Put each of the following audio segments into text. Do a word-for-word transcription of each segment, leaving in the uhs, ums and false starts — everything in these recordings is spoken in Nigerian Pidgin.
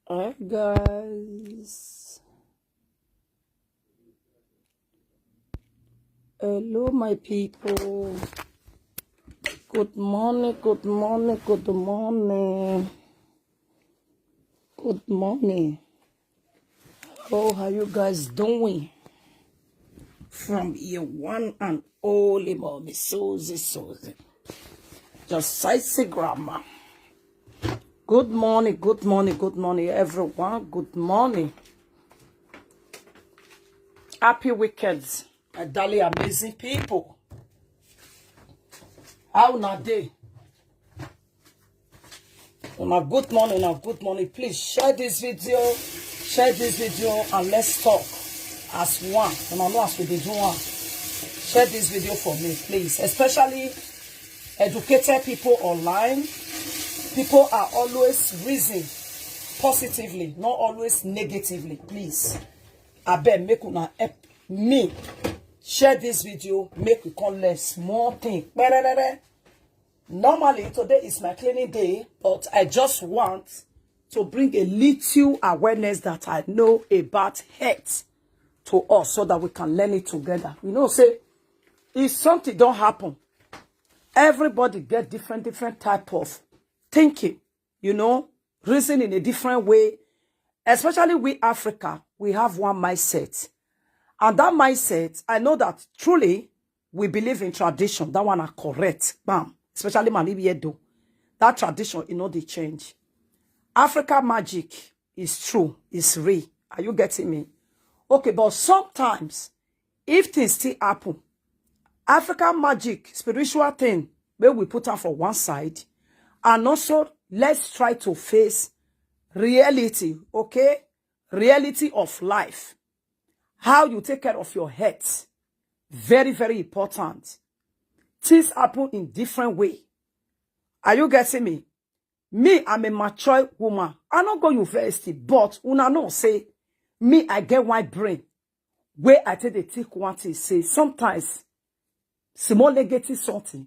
Hi, guys. Hello, my people. Good morning, good morning, good morning. Good morning. How are you guys doing? From your one and only mommy, Susie, Susie. Just Sisi Grandma. Good morning, good morning, good morning, everyone. Good morning. Happy weekends, my darling, amazing people. How una dey? Una good morning, una good morning. Please share this video, share this video, and let's talk as one. Una know as we dey do am. Share this video for me, please. Especially educated people online. People are always reason positively, not always negatively. Please, abeg, make una help me share this video. Make we come learn small thing. Kpererere. Normally, today is my cleaning day, but I just want to bring a little awareness that I know about health to us so that we can learn it together. You know, say, if something don't happen, everybody get different, different type of thinking, you know, reason in a different way. Especially we Africa, we have one mindset. And that mindset, I know that truly we believe in tradition. That one are correct. Bam. Especially Mami Edo. That tradition, you know, they change. Africa magic is true, is real. Are you getting me? Okay, but sometimes, if things still happen, African magic, spiritual thing, where we put am for one side, and also let's try to face reality, okay? Reality of life. How you take care of your health, very, very important. Things happen in different way. Are you getting me? Me, I'm a mature woman. I no go university, but una know say me, I get wide brain. Where I take the take one thing say sometimes small negative something,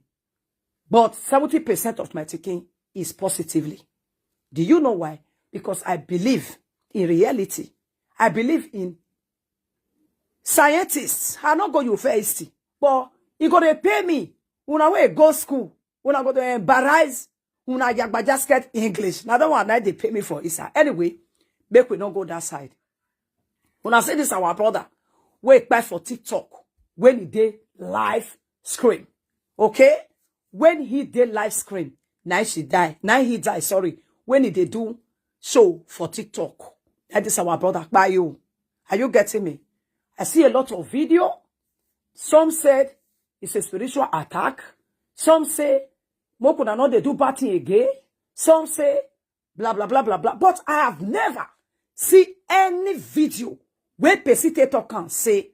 but seventy percent of my thinking is positively. Do you know why? Because I believe in reality. I believe in scientists. I no go university, but e go dey pay me. Una wey go school, una go dey embarrass una yagba jasket English. Na that one na dey pay me for inside. Anyway, make we no go that side. Una see this our brother wey kpai for TikTok when he dey live screen. Okay? When he dey live screen, na she die. Na he die, sorry. When he dey do show for TikTok. That is our brother kpai o. Are you getting me? I see a lot of video. Some said it's a spiritual attack. Some say make una no dey do bad thing again. Some say blah, blah, blah, blah, blah. But I have never see any video where person take talk and say,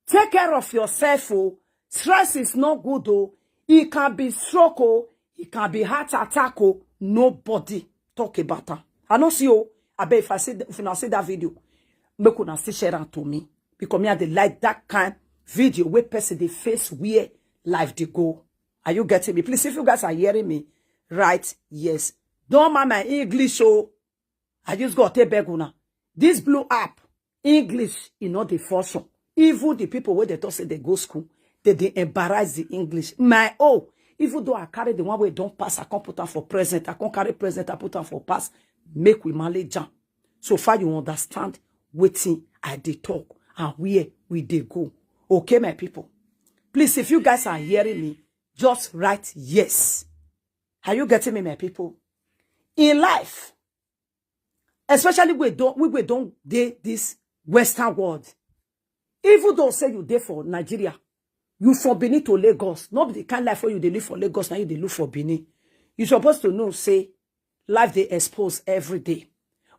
take care of yourself, oh. Stress is not good, oh. It can be stroke, oh. It can be heart attack, oh. Nobody talk about that. I no see, oh. I bet if I see, if una see that video, make una still share am to me. Because me, I dey like that kind video where person dey face where life dey go. Are you getting me? Please, if you guys are hearing me, right? Yes. Don't mind my English, oh. I just go take beg una. This blue app, English, e no dey function. Even the people wey dey talk say they go school, they dey embarrass the English. My own, even though I carry the one wey don pass, I come put am for present, I come carry present, I put am for pass, make we manage am. So far, you understand wetin I dey talk and where we dey go. Okay, my people? Please, if you guys are hearing me, just write yes. Are you getting me, my people? In life, especially we don, we, we don dey this Western world. Even though say you dey for Nigeria, you for Benin to Lagos, not the kind life where you dey live for Lagos, now you dey look for Benin. You supposed to know say life dey expose every day.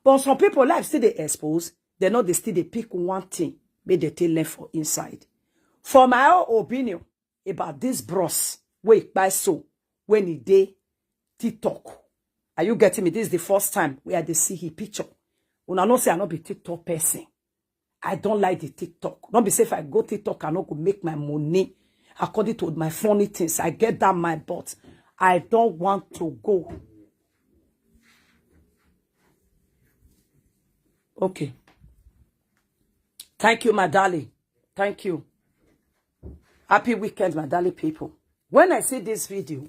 But some people life still dey expose, they no dey still dey pick one thing, make they take learn for inside. For my own opinion about this bros wey kpai so when he dey TikTok. Are you getting me? This is the first time where I dey see his picture. Una know say I no be TikTok person. I don't like the TikTok. Not be say if I go TikTok, I no go make my money according to my funny things. I get that mind, but I don't want to go. Okay. Thank you, my darling. Thank you. Happy weekend, my darling people. When I see this video,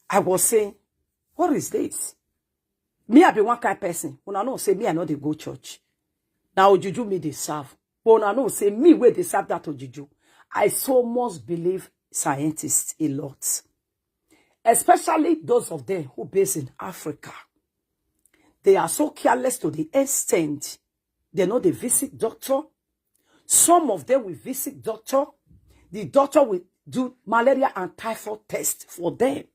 I was saying, "What is this?" Me, I be one kind person. Una know say me, I no dey go church. Now, juju me dey serve. But una know say me, where they serve that juju, I so much believe scientists a lot. Especially those of them who based in Africa. They are so careless to the extent they know they visit doctor. Some of them will visit doctor. The doctor will do malaria and typhoid test for them.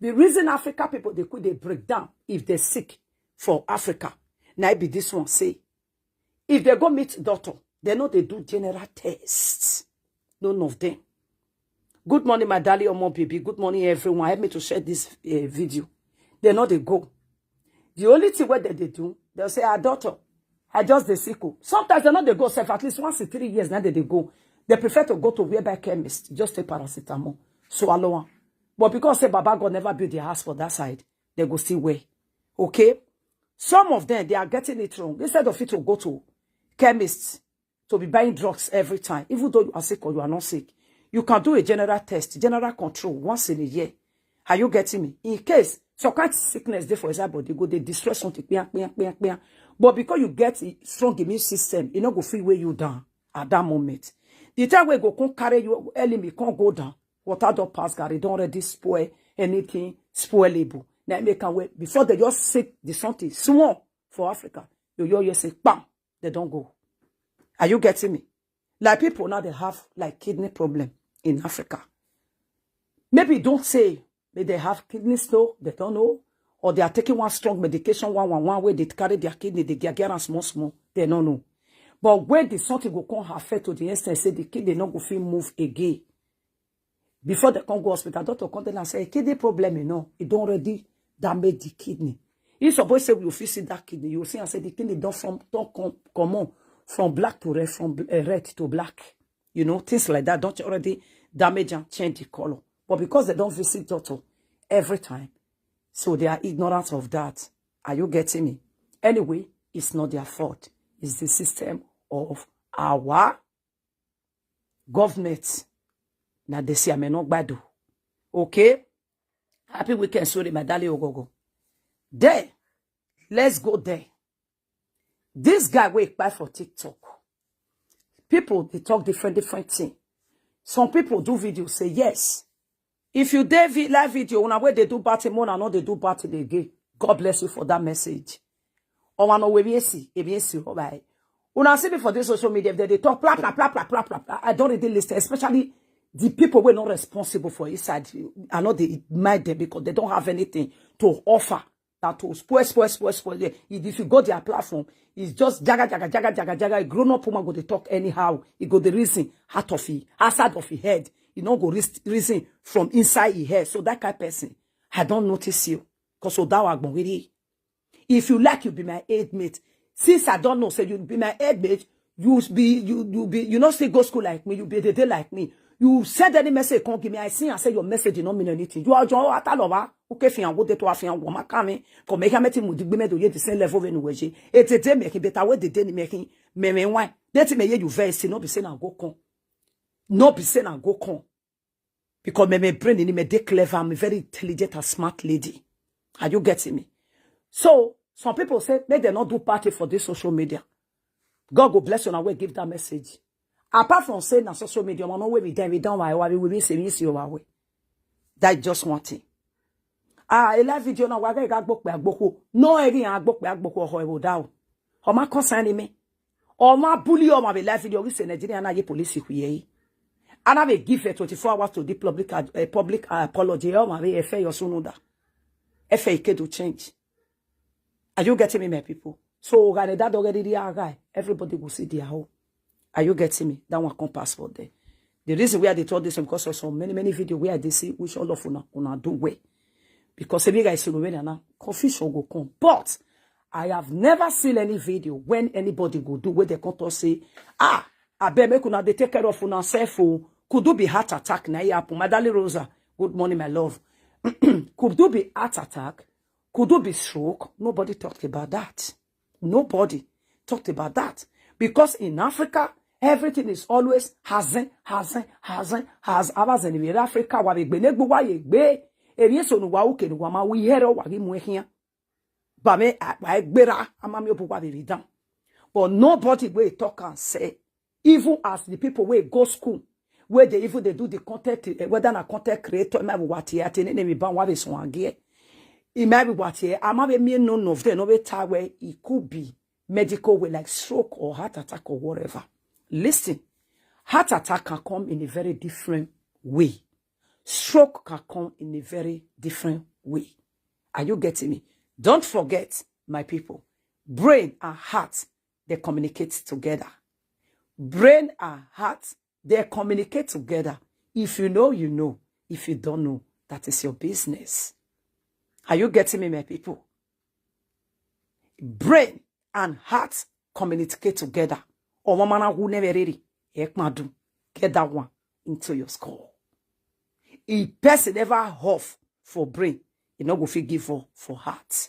The reason Africa people, they could, they break down if they sick for Africa. Now it be this one say, if they go meet doctor, they know they do general tests. None of them. Good morning, my darling Omo baby. Good morning, everyone. Help me to share this uh, video. They know they go. The only thing what they, they do, they'll say, "Ah, doctor, I just the sick." Oh." Sometimes they know they go self, at least once in three years, now they, they go. They prefer to go to whereby chemist, just take paracetamol, swallow one. But because say Baba God never build their house for that side, they go still way. Okay? Some of them, they are getting it wrong. Instead of it to go to chemists, to be buying drugs every time, even though you are sick or you are not sick, you can do a general test, general control once in a year. Are you getting me? In case some kind of sickness there for inside body, go they destroy something, piang, piang, piang, piang. But because you get a strong immune system, it not go free weigh you down at that moment. The time we go come carry you, enemy can't go down. Water don't pass, Gary, don't already spoil anything, spoilable. Now make can wait before they just sick the something. Small for Africa. You, you, you say, bam, they don't go. Are you getting me? Like people now, they have like kidney problem in Africa. Maybe don't say, may they have kidney stone, they don't know, or they are taking one strong medication, one, one, one way they carry their kidney, they get, get am small, small, they don't know. But when the something go come affect to the extent say the kidney not go feel move again. Before they come go hospital, doctor come tell and say, "Kidney problem, you know, it don't already damage the kidney." He suppose say we fit see that kidney. You see, I say the kidney don't from, don't come, come on from black to red, from bl- eh, red to black. You know, things like that don't already damage and change the color. But because they don't visit doctor every time, so they are ignorant of that. Are you getting me? Anyway, it's not their fault. It's the system of our government. Now they see I'm not bad. Okay? Happy weekend, sorry, my darling Ogogo. There, let's go there. This guy wake by for TikTok. People they talk different, different thing. Some people do video say yes. If you dey vi- live video, una where they do batting, more and not they do batting again. God bless you for that message. Or one way we see, if you see, all right. Una see me for this social media, if they, they talk blah blah blah blah blah blah blah. I don't really listen, especially the people who are not responsible for inside. I know they mind them because they don't have anything to offer that to spoil, spoil, spoil, spoil. Yeah, if if you go their platform, it's just jaga jaga jaga jaga jaga. A grown up woman go to talk anyhow. It go the reason out of it, outside of his head. You know go reas- reason from inside his head. So that kind of person, I don't notice you. Cause so that one really. If you like, you be my aid mate. Since I don't know, say you be my aid mate, you be you you be you not still go school like me, you be the day like me. You send any message, come give me. I see and say your message did not mean anything. You are John Ataloba, okay, fi and what they to have and woman coming, come make a meeting with the women to get the same level when we It's a day making better way the day making me me why. That me you very see, not be saying I go come. Not be saying I go come. Because me, me brain in me, they clever, I'm a very intelligent and smart lady. Are you getting me? So, some people say, make them not do party for this social media. God go bless you and I will give that message. Apart from saying on social media, man, no way we then we don't why we will miss we miss you our way. That's just one thing. Ah, a live video now, why I go pe agboko. No, every agboko pe agboko ho e wo da o. Ho ma concern me. Or ma bully or ma be live video we say Nigeria na ye police ku ye. And I will give it twenty-four hours to the public ad- uh, public apology. Or ma be efe your sunuda. Efe ike do change. Are you getting me, my people? So gane that already the guy. Everybody will see their home. Are you getting me? That one come pass for there. The reason why they told this one because of so many many video where they see which all of una una do way. Because if you guys see when now confusion go come. But I have never seen any video when anybody go do where they come to say, ah, I bet make una they take care of una self. Oh. Could do be heart attack na e happen? Madali Rosa, good morning, my love. Could do be heart attack? Could do be stroke? Nobody talked about that. Nobody. talked about that. Because in Africa, everything is always hazen, hazen, hazen, hazen. Abazen in Africa, wa be gbe negbu wa ye gbe. Eri eso nu wa uke nu wa ma wi here wa gi mu ehia. Ba me, a, wa egbera, ama mi obu wa be down. But nobody will talk and say, even as the people wey go school, where they even they do the content, eh, whether na content creator, it might be what here, it might be ban what is one gear. It might be what here. I might be me none of them, no be tie where it could be medical way like stroke or heart attack or whatever. Listen, heart attack can come in a very different way. Stroke can come in a very different way. Are you getting me? Don't forget, my people, brain and heart, they communicate together. Brain and heart, they communicate together. If you know, you know. If you don't know, that is your business. Are you getting me, my people? Brain and heart communicate together. Or mama na who never ready. Ekmadu, get that one into your skull. If person never off for brain, you no go fit give up for heart.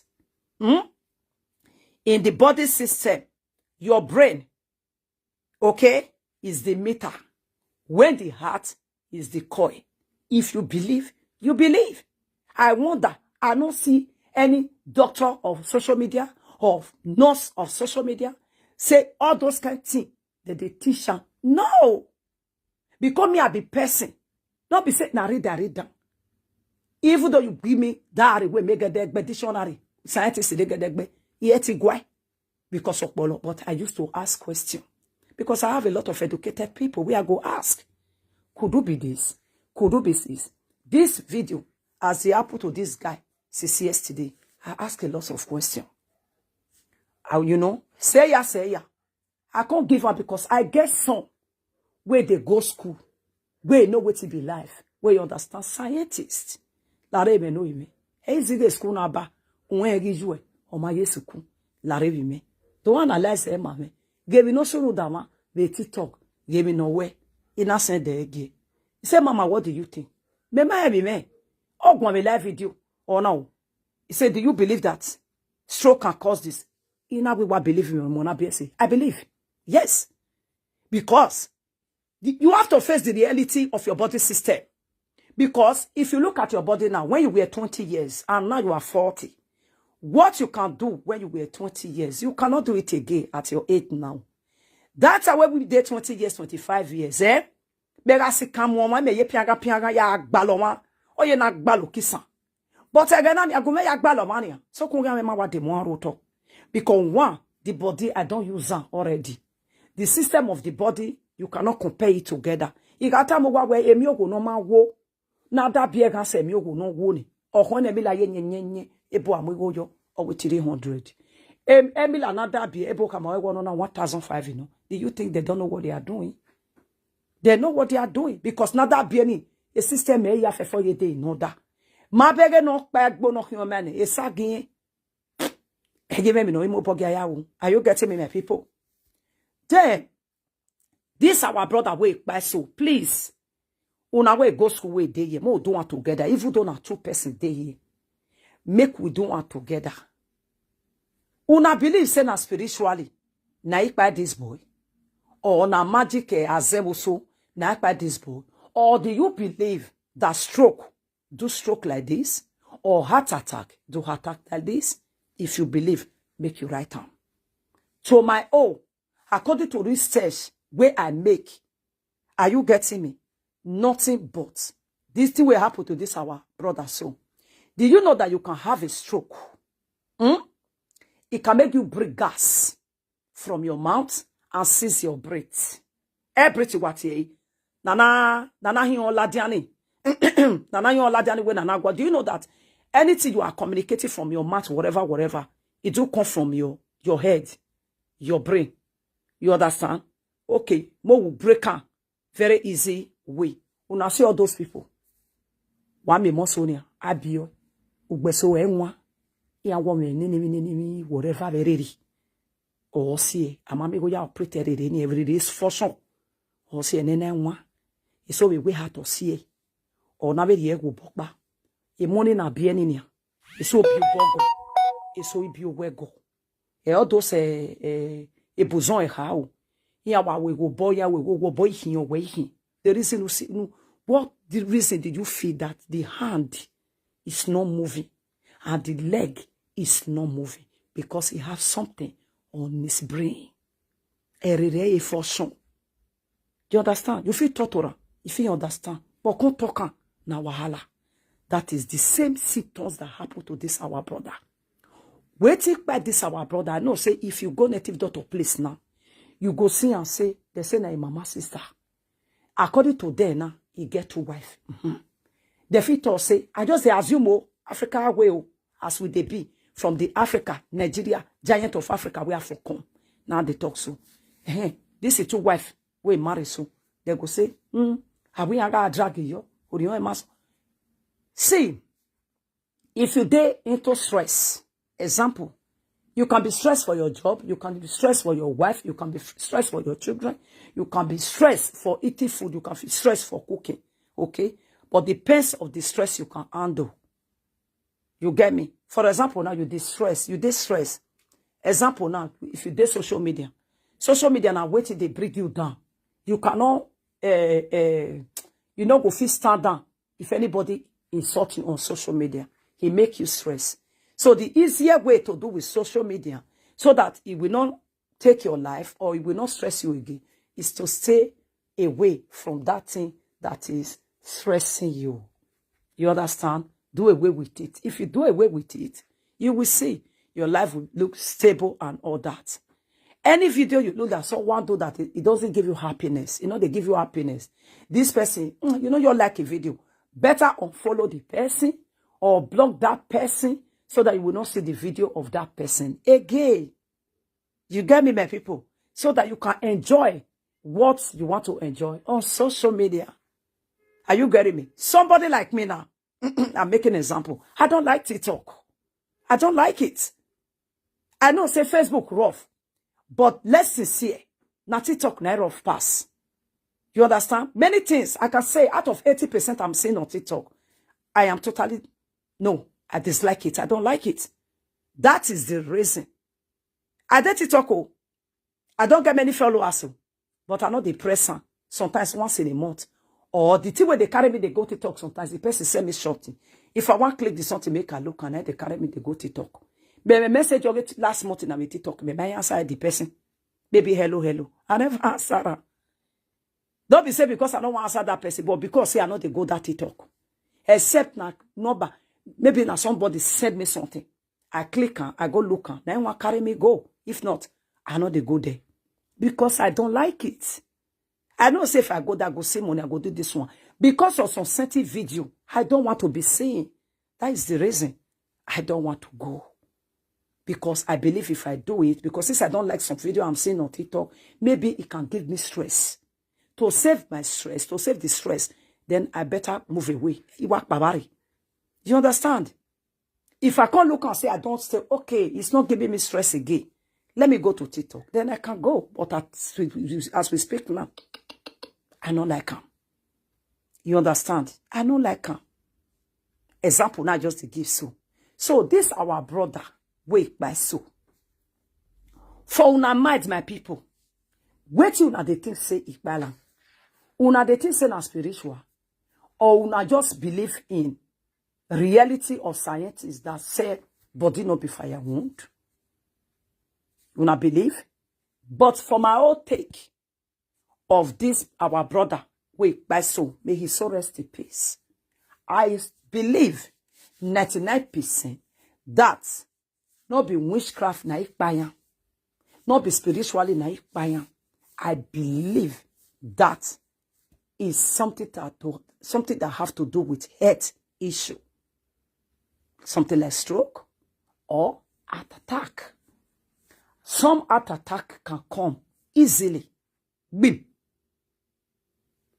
Hmm? In the body system, your brain, okay, is the meter. When the heart is the coil. If you believe, you believe. I wonder, I don't see any doctor of social media or nurse of social media say all those kind of things that they teach am. No. Because me, I be person. Not be say na read, I read down. Even though you give me diary, we make a degbe dictionary, scientists they get degbe, yet it guy. Because of Bolo, but I used to ask question. Because I have a lot of educated people where I go ask, could you be this? Could you be this? This video, as they happen to this guy, since yesterday, I ask a lot of question. How, you know, say ya, say ya. I can't give up because I get some where they go school, where know what to be life, where you understand scientists. Lare me no ime. Hey, zige school na ba, unwe gi jue, o ma ye school. Lare bi me. Don't analyze e ma me. Give me no sunu dama, be TikTok, give me no way. Ina send the ege. He said, "Mama, what do you think?" Me ma be me. Ogwa me live video or now. He said, "Do you believe that stroke can cause this?" Ina we wa believe me, Mona B S A. I believe. Yes. Because the- you have to face the reality of your body system. Because if you look at your body now, when you were twenty years and now you are forty, what you can do when you were twenty years, you cannot do it again at your age now. That's why we did twenty years, twenty-five years, eh? Bega si kamu ma me ye piaga piaga ya gbalo ma. O ye na gbalo kisan. But again, I'm going to gbalo mania. So kun ga me ma wa de mo roto. Because one, the body, I don't use am already. The system of the body, you cannot compare it together. Igata mo wa we emi ogo no ma wo. Na da bi e gan se emi ogo no wo ni. Ohon emi la ye nye nye nye. Ebo amu go yo. Or with three hundred. Em, emi la na da bi e, ebo kama we no na one thousand five, you know. Do you think they don't know what they are doing? They know what they are doing because na da bi e ni a system e ya fe for ye day in order. Ma bege no pa gbo no hion mene. E sa gin. E give me no imo bogi ayawu. Are you getting me, my people? Then, this our brother wey kpai so, please. Una wey go school wey dey here, mo do one together. Even though na two person dey here, make we do one together. Una believe say na spiritually na e kpai this boy, or na magic, eh, azebuso na e kpai this boy, or do you believe that stroke do stroke like this, or heart attack do heart attack like this? If you believe, make you write am. To my own, according to research wey I make, are you getting me? Nothing but this thing will happen to this our brother. So, do you know that you can have a stroke? Hmm? It can make you breathe gas from your mouth and seize your breath. Everything what ye. Nana, nana hin oladiani. Nana hin oladiani we nana go. Do you know that anything you are communicating from your mouth, whatever, whatever, it do come from your, your head, your brain. You understand? Okay, mo will break am very easy way. Una see all those people. Wa me mo so ni, abio. Ugbeso e nwa. Ya wo me ni ni ni ni whatever very. Or see, ama me go ya operate re ni every day is for sure. Or see, nene nwa. Eso we we ha to see. Or na very ego bokpa. E money na bi eni ni. Eso bi bogo. Eso bi owego. E all those, eh, eh, Ebuzon e how. Ya wa we go boy, ya we go go boy hin, we hin. The reason you see, no, what the reason did you feel that the hand is not moving and the leg is not moving? Because he has something on his brain. Erere e for sure. You understand? You feel tortura. If you understand, but come talk am, na wahala. That is the same symptoms that happen to this our brother. Waiting by this our brother. I know say if you go native doctor place now, you go see and say, they say na him mama sister. According to them now, he get two wife. Mhm. They fit talk say, I just dey assume o, Africa way o, as we dey be, from the Africa, Nigeria, giant of Africa, we have for come. Now they talk so. Eh, this is two wife, we marry so. They go say, hmm, are we aga drag you? Or you must see, if you dey into stress, example, you can be stressed for your job, you can be stressed for your wife, you can be f- stressed for your children, you can be stressed for eating food, you can be stressed for cooking, okay? But the pains of the stress you can handle. You get me? For example, now you dey stress, you dey stress. Example now, if you dey social media, social media now wetin dey bring you down. You cannot, uh, uh, you no go fit stand down if anybody insult you on social media. He make you stress. So the easier way to do with social media so that it will not take your life or it will not stress you again is to stay away from that thing that is stressing you. You understand? Do away with it. If you do away with it, you will see your life will look stable and all that. Any video you look at someone do that it, it doesn't give you happiness, you know they give you happiness. This person, mm, you know you like a video. Better unfollow the person or block that person so that you will not see the video of that person again. You get me, my people? So that you can enjoy what you want to enjoy on social media. Are you getting me? Somebody like me now, I'm making an example. I don't like TikTok. I don't like it. I know say Facebook rough, but let's sincere. Now TikTok na rough pass. You understand? Many things I can say out of eighty percent I'm seeing on TikTok, I am totally, no, I dislike it. I don't like it. That is the reason. I dey TikTok, oh, I don't get many followers, oh, but I know they press am sometimes once in a month. Or the thing where they carry me, they go TikTok sometimes. The person send me something. If I want click the something, make I look and they carry me, they go TikTok. But my message of it last month in my TikTok, may I answer the person? Baby, hello, hello. I never answer her. Don't be say because I don't want to answer that person, but because say I know they go that TikTok. Except na number, maybe now somebody send me something. I click and I go look and then one carry me go. If not, I know they go there because I don't like it. I know say if I go there, go see money, I go do this one because of some certain video. I don't want to be seen. That is the reason I don't want to go. Because I believe if I do it, because since I don't like some video I'm seeing on TikTok, maybe it can give me stress. To save my stress, to save the stress, then I better move away. Iwa kpabari. You understand? If I can't look and say I don't stay, okay, it's not giving me stress again. Let me go to TikTok. Then I can go. But as we, as we speak now, I don't like him. You understand? I don't like him. Example now just to give so. So this our brother, wake by so. For una mind, my people, wetin una dey think say ikpalam? Una dey think say na spiritual? Or una just believe in reality of scientists that say body no be fire wound? Una believe? But for my own take of this, our brother, wake by so, may he so rest in peace. I believe ninety-nine percent that no be witchcraft na ikpayan, no be spiritually na ikpayan. I believe that is something that to, something that have to do with health issue, something like stroke or heart attack. Some heart attack can come easily. Bim.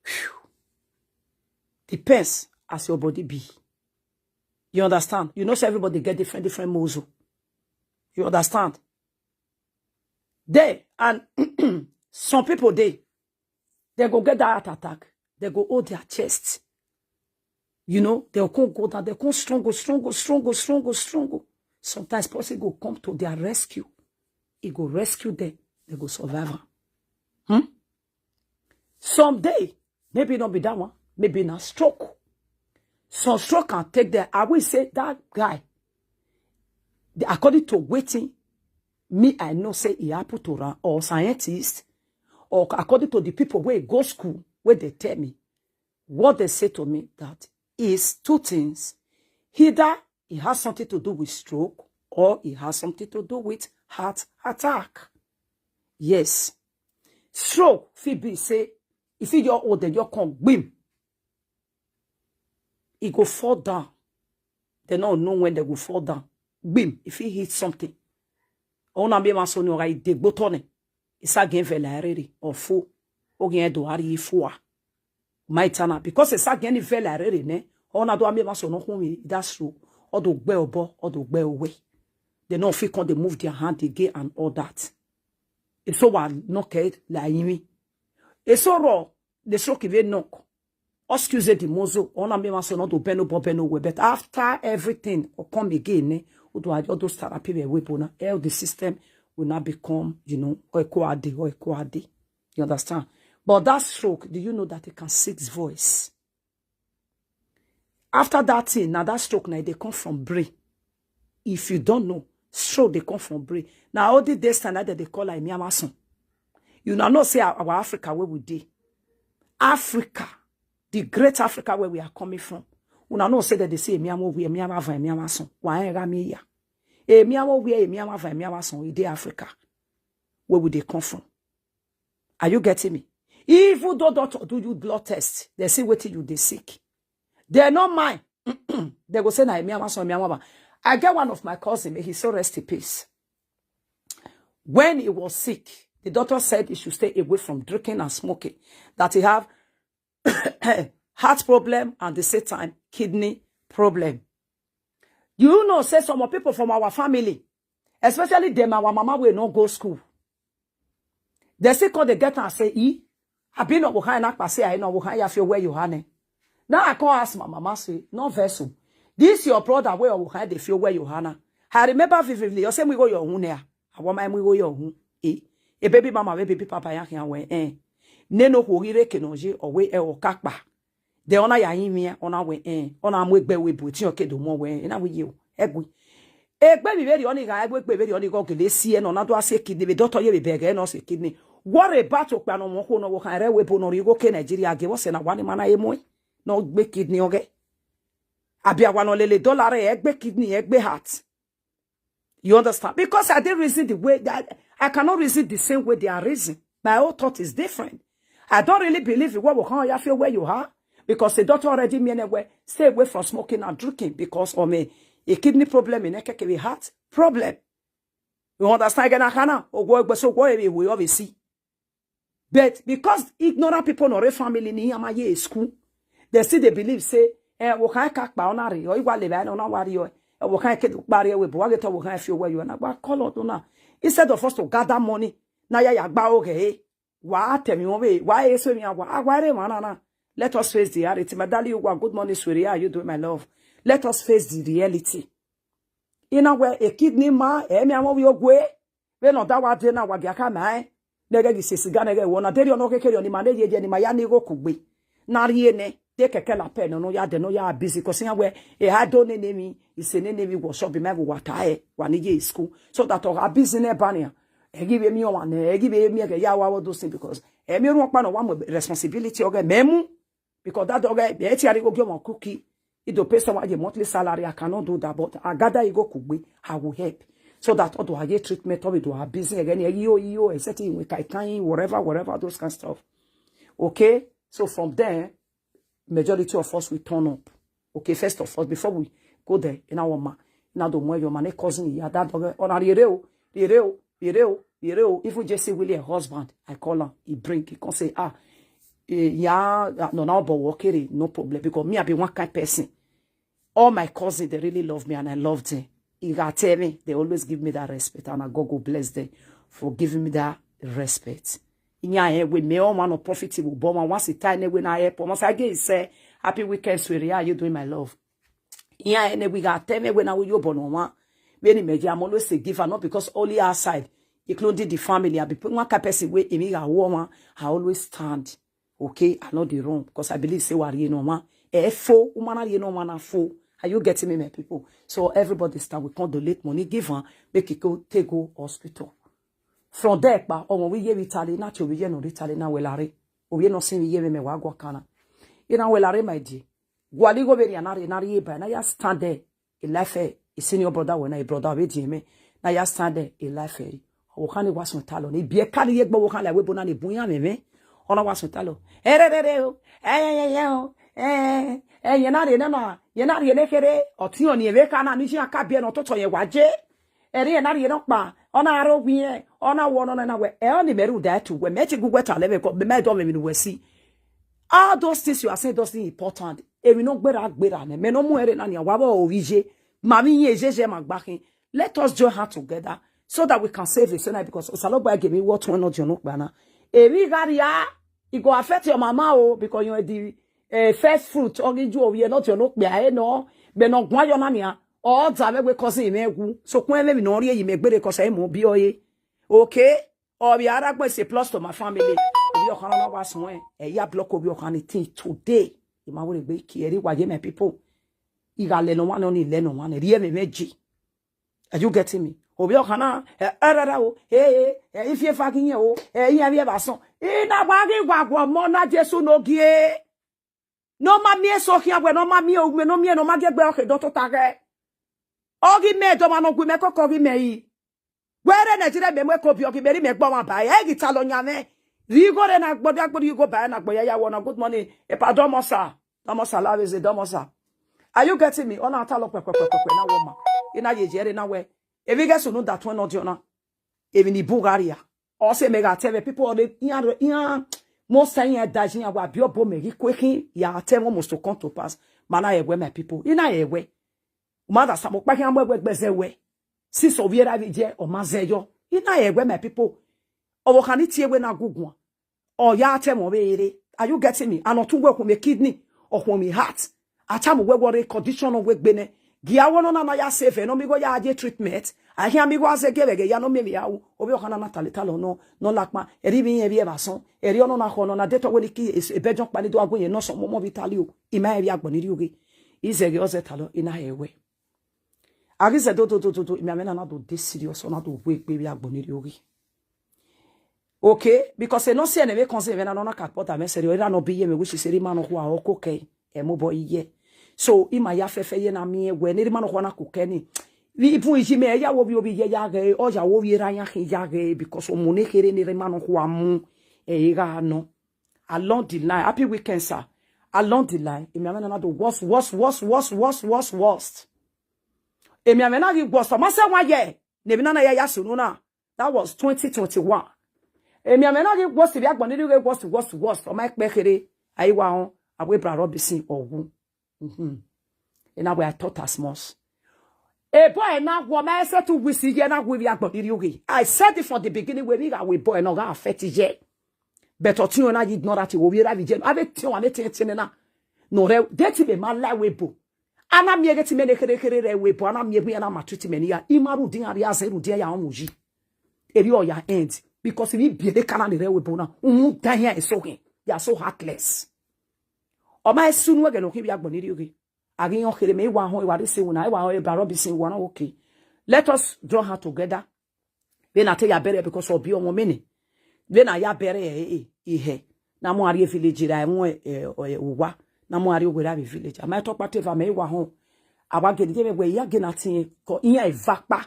Whew. Depends as your body be. You understand? You know, so everybody get different, different moves. You understand? They and some people they they go get that heart attack. They go hold their chest. You know, they'll come go down, they come struggle, struggle, struggle, struggle, struggle. Sometimes person go come to their rescue. He go rescue them. They go survive am. Hmm? Someday, maybe not be that one, maybe na stroke. Some stroke can take there. I will say that guy, the, according to wetin me, I know say e happen to am, or scientist, or according to the people wey go school, wey dey tell me, what they say to me, that is two things. Either it has something to do with stroke, or it has something to do with heart attack. Yes. Stroke fit be say, if you your old, then you come gbim. E go fall down. They no know when they go fall down. Gbim, if he hit something. Ona be maso no ga ide gbotone. Isa gen vela rere or fo. Ogen do ari fo. My tana, because isa gen vela rere ne. Ona do ame maso no humi, that's true. Odo gbe obo, odo gbe owe. They no fit come, they move their hand again and all that. Eso wa knock it like me. Eso ro, the stroke even knock. Excuse the mozo, ona me maso no do beno bo beno we. But after everything, or come again, eh, odo ajo do start up we bona. All the system will not become, you know, oikoade, oikoade. You understand? But that stroke, do you know that it can six voice? After that thing, now that stroke, now they come from brain. If you don't know, stroke they come from brain. Now all the days time that they call like Miamason. You now know say our, our Africa where we dey. Africa, the great Africa where we are coming from. Una know say that they say Miamo we Miama van Miama son. Why am ya? E Miamo we Miama van Miama son. E dey Africa where we dey come from. Are you getting me? Even though doctor do you blood test, they see wetin you dey sick. They no mind. They go say na Miama son Miama. I get one of my cousin, may he so rest in peace. When he was sick, the doctor said he should stay away from drinking and smoking. That he have heart problem and the same time kidney problem. You know, say some of people from our family, especially them, our mama will not go school. They still call the get and say, "E, I been no Wuhan na pass here, no Wuhan ya feel where you hane." Now I come ask my mama say, "No vessel. This your brother where Wuhan they feel where you hana." I remember vividly, you say we go your own there. I want my we go your own. Eh, a baby mama, baby papa ya here when eh. Ne no ho ire ke no je or we e o kakpa. The honor ya yin mi, honor we eh. Honor am we gbe we bu ti o ke do mo we. Na we you. Egwe. Egbe mi very oni ga egbe very oni go gele si e no na do ase kidney be doctor ye be beg e no se kidney. What about okpa no mo ko no wo kan re we bo no ri go ke Nigeria ge wo se na wani mana e mo. No gbe kidney oge. Abi awa no lele dollar e gbe kidney e gbe heart. You understand? Because I didn't reason the way that I cannot reason the same way they are reason. My own thought is different. I don't really believe in what will come here feel where you are because the doctor already me anyway. Stay away from smoking and drinking because of me. A kidney problem in a heart problem. You understand? Again, I can't. Or go so go away we obviously. But because ignorant people no re family ni ama ye school, they still they believe say eh wo kan ka pa ona re o iwa le ba ona wa ri o eh wo kan ke do pa re we bo wa ge to wo kan fi owo yo na gba call out na. Instead of us to gather money na ya ya gba oge eh wa tell me won we wa e so mi awa awa re ma na na. Let us face the reality. My darling, you are good morning, sweetie. How are you doing, my love? Let us face the reality. In a way, a kidney ma eh mi awon wi ogwe. We no da wa de na wa gi aka na eh. Nege gi se siga nege wo na deri ono kekere oni ma ne ye je ni ma ya ni go kugbe. Na ri ene de keke la pe no no ya de no ya busy 'cause ya we e ha do ne ne mi ise ne ne mi wo shop me wo wata e wa ni ye school so that o ha busy ne ba ni e gi we mi o wa ne e gi we mi e ke ya wa wo do sin because e mi run pa no wa mo responsibility o ge me mu. Because that dog, eh, eh, ti arigo give one cookie. It do pay someone a monthly salary. I cannot do that, but I gather you go kugbe. I will help. So that all do I get treatment, all do I business again. Eh, yo, yo, eh, setting with kai kai, whatever, whatever, those kind of stuff. Okay? So from there, majority of us will turn up. Okay, first of all, before we go there, in our ma, in our more your money cousin, yeah, that dog, on a reo, reo, reo, reo, even Jesse Willie, her husband, I call him, he bring, he can say, ah, eh, yeah, ah, no, no, but okay, no problem, because me, I be one kind person. All my cousins, they really love me and I love them. He got tell me, they always give me that respect, and I God go bless them for giving me that respect. Inya eh, we me all man of profitable, but man once a time, we na help, once again, say, happy weekend, sweetie. How you doing, my love? Inya eh, we got tell me when I will you born on one. When he made, I'm always a giver, not because only outside. including the family. I be one kind person wey emi ga woman. I always stand. Okay, I no dey wrong because I believe say wari no man. E fo, woman na no man na fo. Are you getting me, my people? So everybody stand, we come donate money, give am, make e go take go hospital. From there, pa, omo we ye Italy, na cho we ye no Italy na welare. O we no sin we ye me me wa go kana. Ina welare, my dear. Gwali go be ni anari, anari ba, na ya stand there. E life e, e senior brother we na e brother we di me. Na ya stand there, e life e. O kan ni wa sun ta lo ni bi e kan ni ye gbo wo kan la we bo na ni bun ya me me. Ona wa sun ta lo. E re re re o. E ye ye ye o. E e ye na re na na. Ye na re ne kere. O ti o ni e we ka na ni ji aka bi e no to to ye wa je. E re ye na re no pa. Ona aro wi e. Ona wo no na na we. E o ni meru da tu we. Me ti gugwe ta le we ko. Me do me mi nu we si. All those things you are saying, those things important. Emi no gbera gbera ne. Me no mu ere na ni awa bo orije. Mami yin ejeje ma gba kin. Let us join hand together so that we can save the sinner, because Osalogba gave me what one not your no gbana. Emi garia, it go affect your mama o, because you are the uh, first fruit. Ogi ju oye not your no gbia e no. Be no gwa yo na ni a. O za me we cousin me gu. So kun me mi no ri eyi me gbere ko se mo bi oye. Okay? Obi Aragbo is a plus to my family. Obi Okana na wa sun e. E ya block Obi Okana thing today. Ima wo gbe ki eri wa ye, my people. Iga le no one, only le no one. Eri e me meji. Are you getting me? Obi Okana, e erara o. E e e, if you fucking o. E yin abi e ba son. Ina wa gi wa gwo mo na Jesu no gi e. No ma mi e so kia we, no ma mi o we, no mi e no ma ge gbe oke do to ta ge. Ogi me do ma no gwe me koko gi me yi. Were Nigeria be mwe ko bi ogi meri me gbo wan ba e gi ta lo nya me. Ri go re na gbo da gbo ri go ba na gbo ya ya wo na. Good morning. E pa domo sa. Domo sa la we ze domo sa. Are you getting me? Ona ta lo pe pe pe pe pe na wo ma. Ina ye jere na we. E vi ge sunu da tun no di ona. E vi ni Bulgaria. O se me ga te we people de yan yan mo sa yan da jin ya wa bi obo me gi kwekin ya te mo must to come to pass. Mana ye we, my people. Ina ye we. Mother samo pa ki an we we gbe ze we. Si so vi era vi je o ma ze yo. Ina ye we, my people. Owo kan ni ti ewe na gugun. O ya te mo be ere. Are you getting me? Ano tun we kun me kidney, o kun me heart. Ata mo we wo re condition o we gbe ne. Gi awo no na na ya save no mi go ya je treatment. A hia mi go aze ge ge ya no mi mi awu. Obi Okana na tale talo no, no lakpa. Eri bi yen bi e ba son. Eri ono na ho no na de to we ni ki e be jon pa ni do agun yen no so mo mo bi tale o. Ima e bi agbon ni ri oge. Ize ge oze talo ina e we. Agi ze do do do do do, imi amena na do de serious, na do we gbe bi agbon ni ri oge. Okay, because e no si ene me kon se me na no na ka pota me seri, era no bi ye me wish seri ma no ho a oko ke. E mo bo iye. So ima ya fefe ye na mi e we ni ma no ho na ku ke ni. Wi ibu iji me ya wo bi obi ye ya ge, o ya wo bi era ya ki ya ge, because o mo ne kere ni ma no ho a mu. E ga no. Along the line, happy weekend, sir. Along the line, imi amena na do worst, worst, worst, worst, worst, worst, worst. Emi amena gi worst. Ma se wa ye. Ne bi na na ya ya sunu na. That was twenty twenty-one. Emi amena gi worst bi agbon ni ge worst, worst, worst. O ma pe kere. Ayi wa on. Awe bra Robinson owu. Mhm. Ina we I thought as much. E boy na wo ma ese tu wisi ye na we bi agbon ni ge. I said it from the beginning, we mi ga we boy no ga affect ye. But o ti o na ignore that wo we ra bi je. Ave ti o ame ti ti na. No re de ti be ma la we bo. Ana mi ege ti me ne kere kere re we bo. Ana mi ege ana ma treat me ni ya. Imaru din ari aze ru din ya omu yi. Eri o ya end. Because if you be the kana ni re we bo na. Umu dan ya e so hen. You are so heartless. O ma e sunu ege no ki bi agbon ni ge. Agi yon kere me wa hon e wa de se una e wa hon e bra Robinson wa na okay. Let us draw her together. Be na te ya bere because obi omo me ni. Be na ya bere e e e he. Na mo ari village ra e mo e e wa. Na mo ari ogwe ra village. Ama to pa te va me wa hon. Awa gede je me we ya ge na tin ko iya e va pa.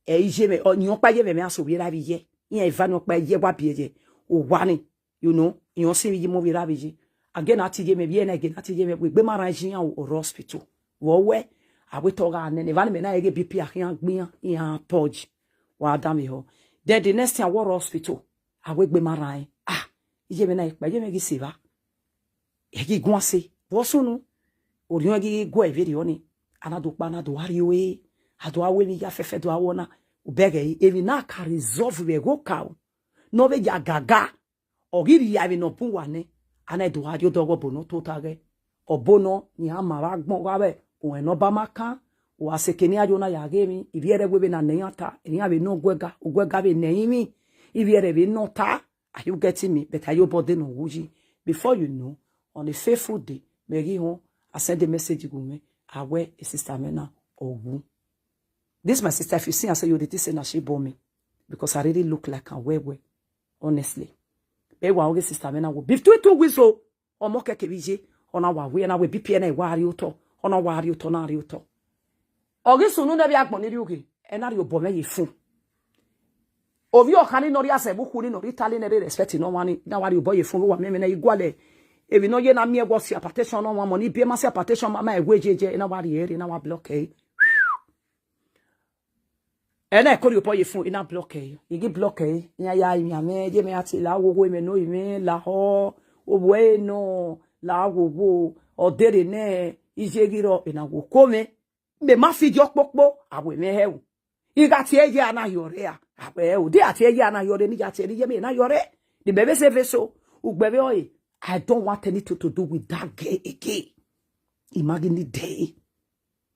E ije me o nyon pa ye me me aso we ra bi ye. Iya e va nyon pa ye wa bi ye. O wa ni. You know, you see me mo we ra bi ye. Again ati ye me bi e na again ati ye me we gbe mara jin ya o hospital. Wo we. Awe to ga ne ne va ni me na ege B P a yan gbiyan yan purge. Wa da mi ho. Then the next thing I war hospital. Awe gbe mara e. Ah, iye me na ipa ye me gi se va. E gi gun ase. Wo sunu. Orion gi go e veri oni. Ana do pa na do ari o e. Ado awe mi ya fefe do awona. Ubege e mi na ka resolve we go ka o. No be ya gaga. Ogiri ya mi no pun wa ne. Ana do ari o do go bono to ta ge. Obono ni a ma wa gbon wa we. O e no ba ma kan. Wa se keni ajo na ya ge mi, ibi ere we be na ne yan ta, eni ave no gwega, ugwega be ne mi, ibi ere be no ta. Are you getting me? But are you body no wuji? Before you know, on a faithful day, me gi hon, I send a message go me, I wear a sister me na ogu. This my sister, if you see, I say you did say na she bore me because I really look like a wewe, honestly. Be wa oge sister me na wo. Between two weeks o, omo keke bije, ona wa we na we B P N wa ri uto, ona wa ri uto na ri uto. Oge sunu ne bi agbon ni ri oge, e na ri obo me ye fun. Ovi okani no ri ase buku ni no ri tali ne be respect no wani, na wa ri obo ye fun wa me me na igwale. Ebi no ye na mi e go si hypertension no wa mo ni bi ma si hypertension ma ma e we jeje, e na wa ri ere, e na wa block e. E na e ko ri obo ye fun, e na block e. Igi block e, ya ya imi ame, je me ati la wo wo me no ime la ho, o we no, la wo wo, o dere ne, ije giro, e na wo ko me. Me ma fi jo popo, awe me he o. Iga ti eye ana yore a, awe o. De ati eye ana yore, ni ga ti eye me na yore. The baby say vessel, ugbeve oye. I don't want anything to do with that girl again. Imagine the day.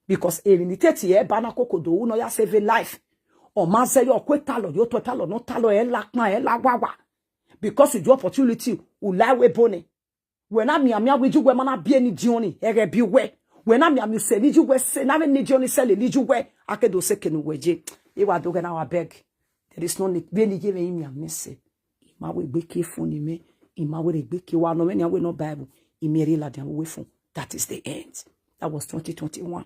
Because even the thirty year bana koko do no ya save a life. O ma se yo kwe talo, yo to talo, no talo, e la kma, e la wawa. Because the opportunity, u la we bone. When I mi ami we ju we mana bi eni dioni, ere bi we. When I mi ami se ni ju we se, na we ni dioni se le ni ju we. Ake do se kenu we je. Iwa do ge na wa beg. There is no need. Be ni give me mi ami se. Ima we gbeke fun ni me. Ima we re gbeke wa no me ni we no Bible. Imi re la dia we fun. That is the end. That was twenty twenty-one.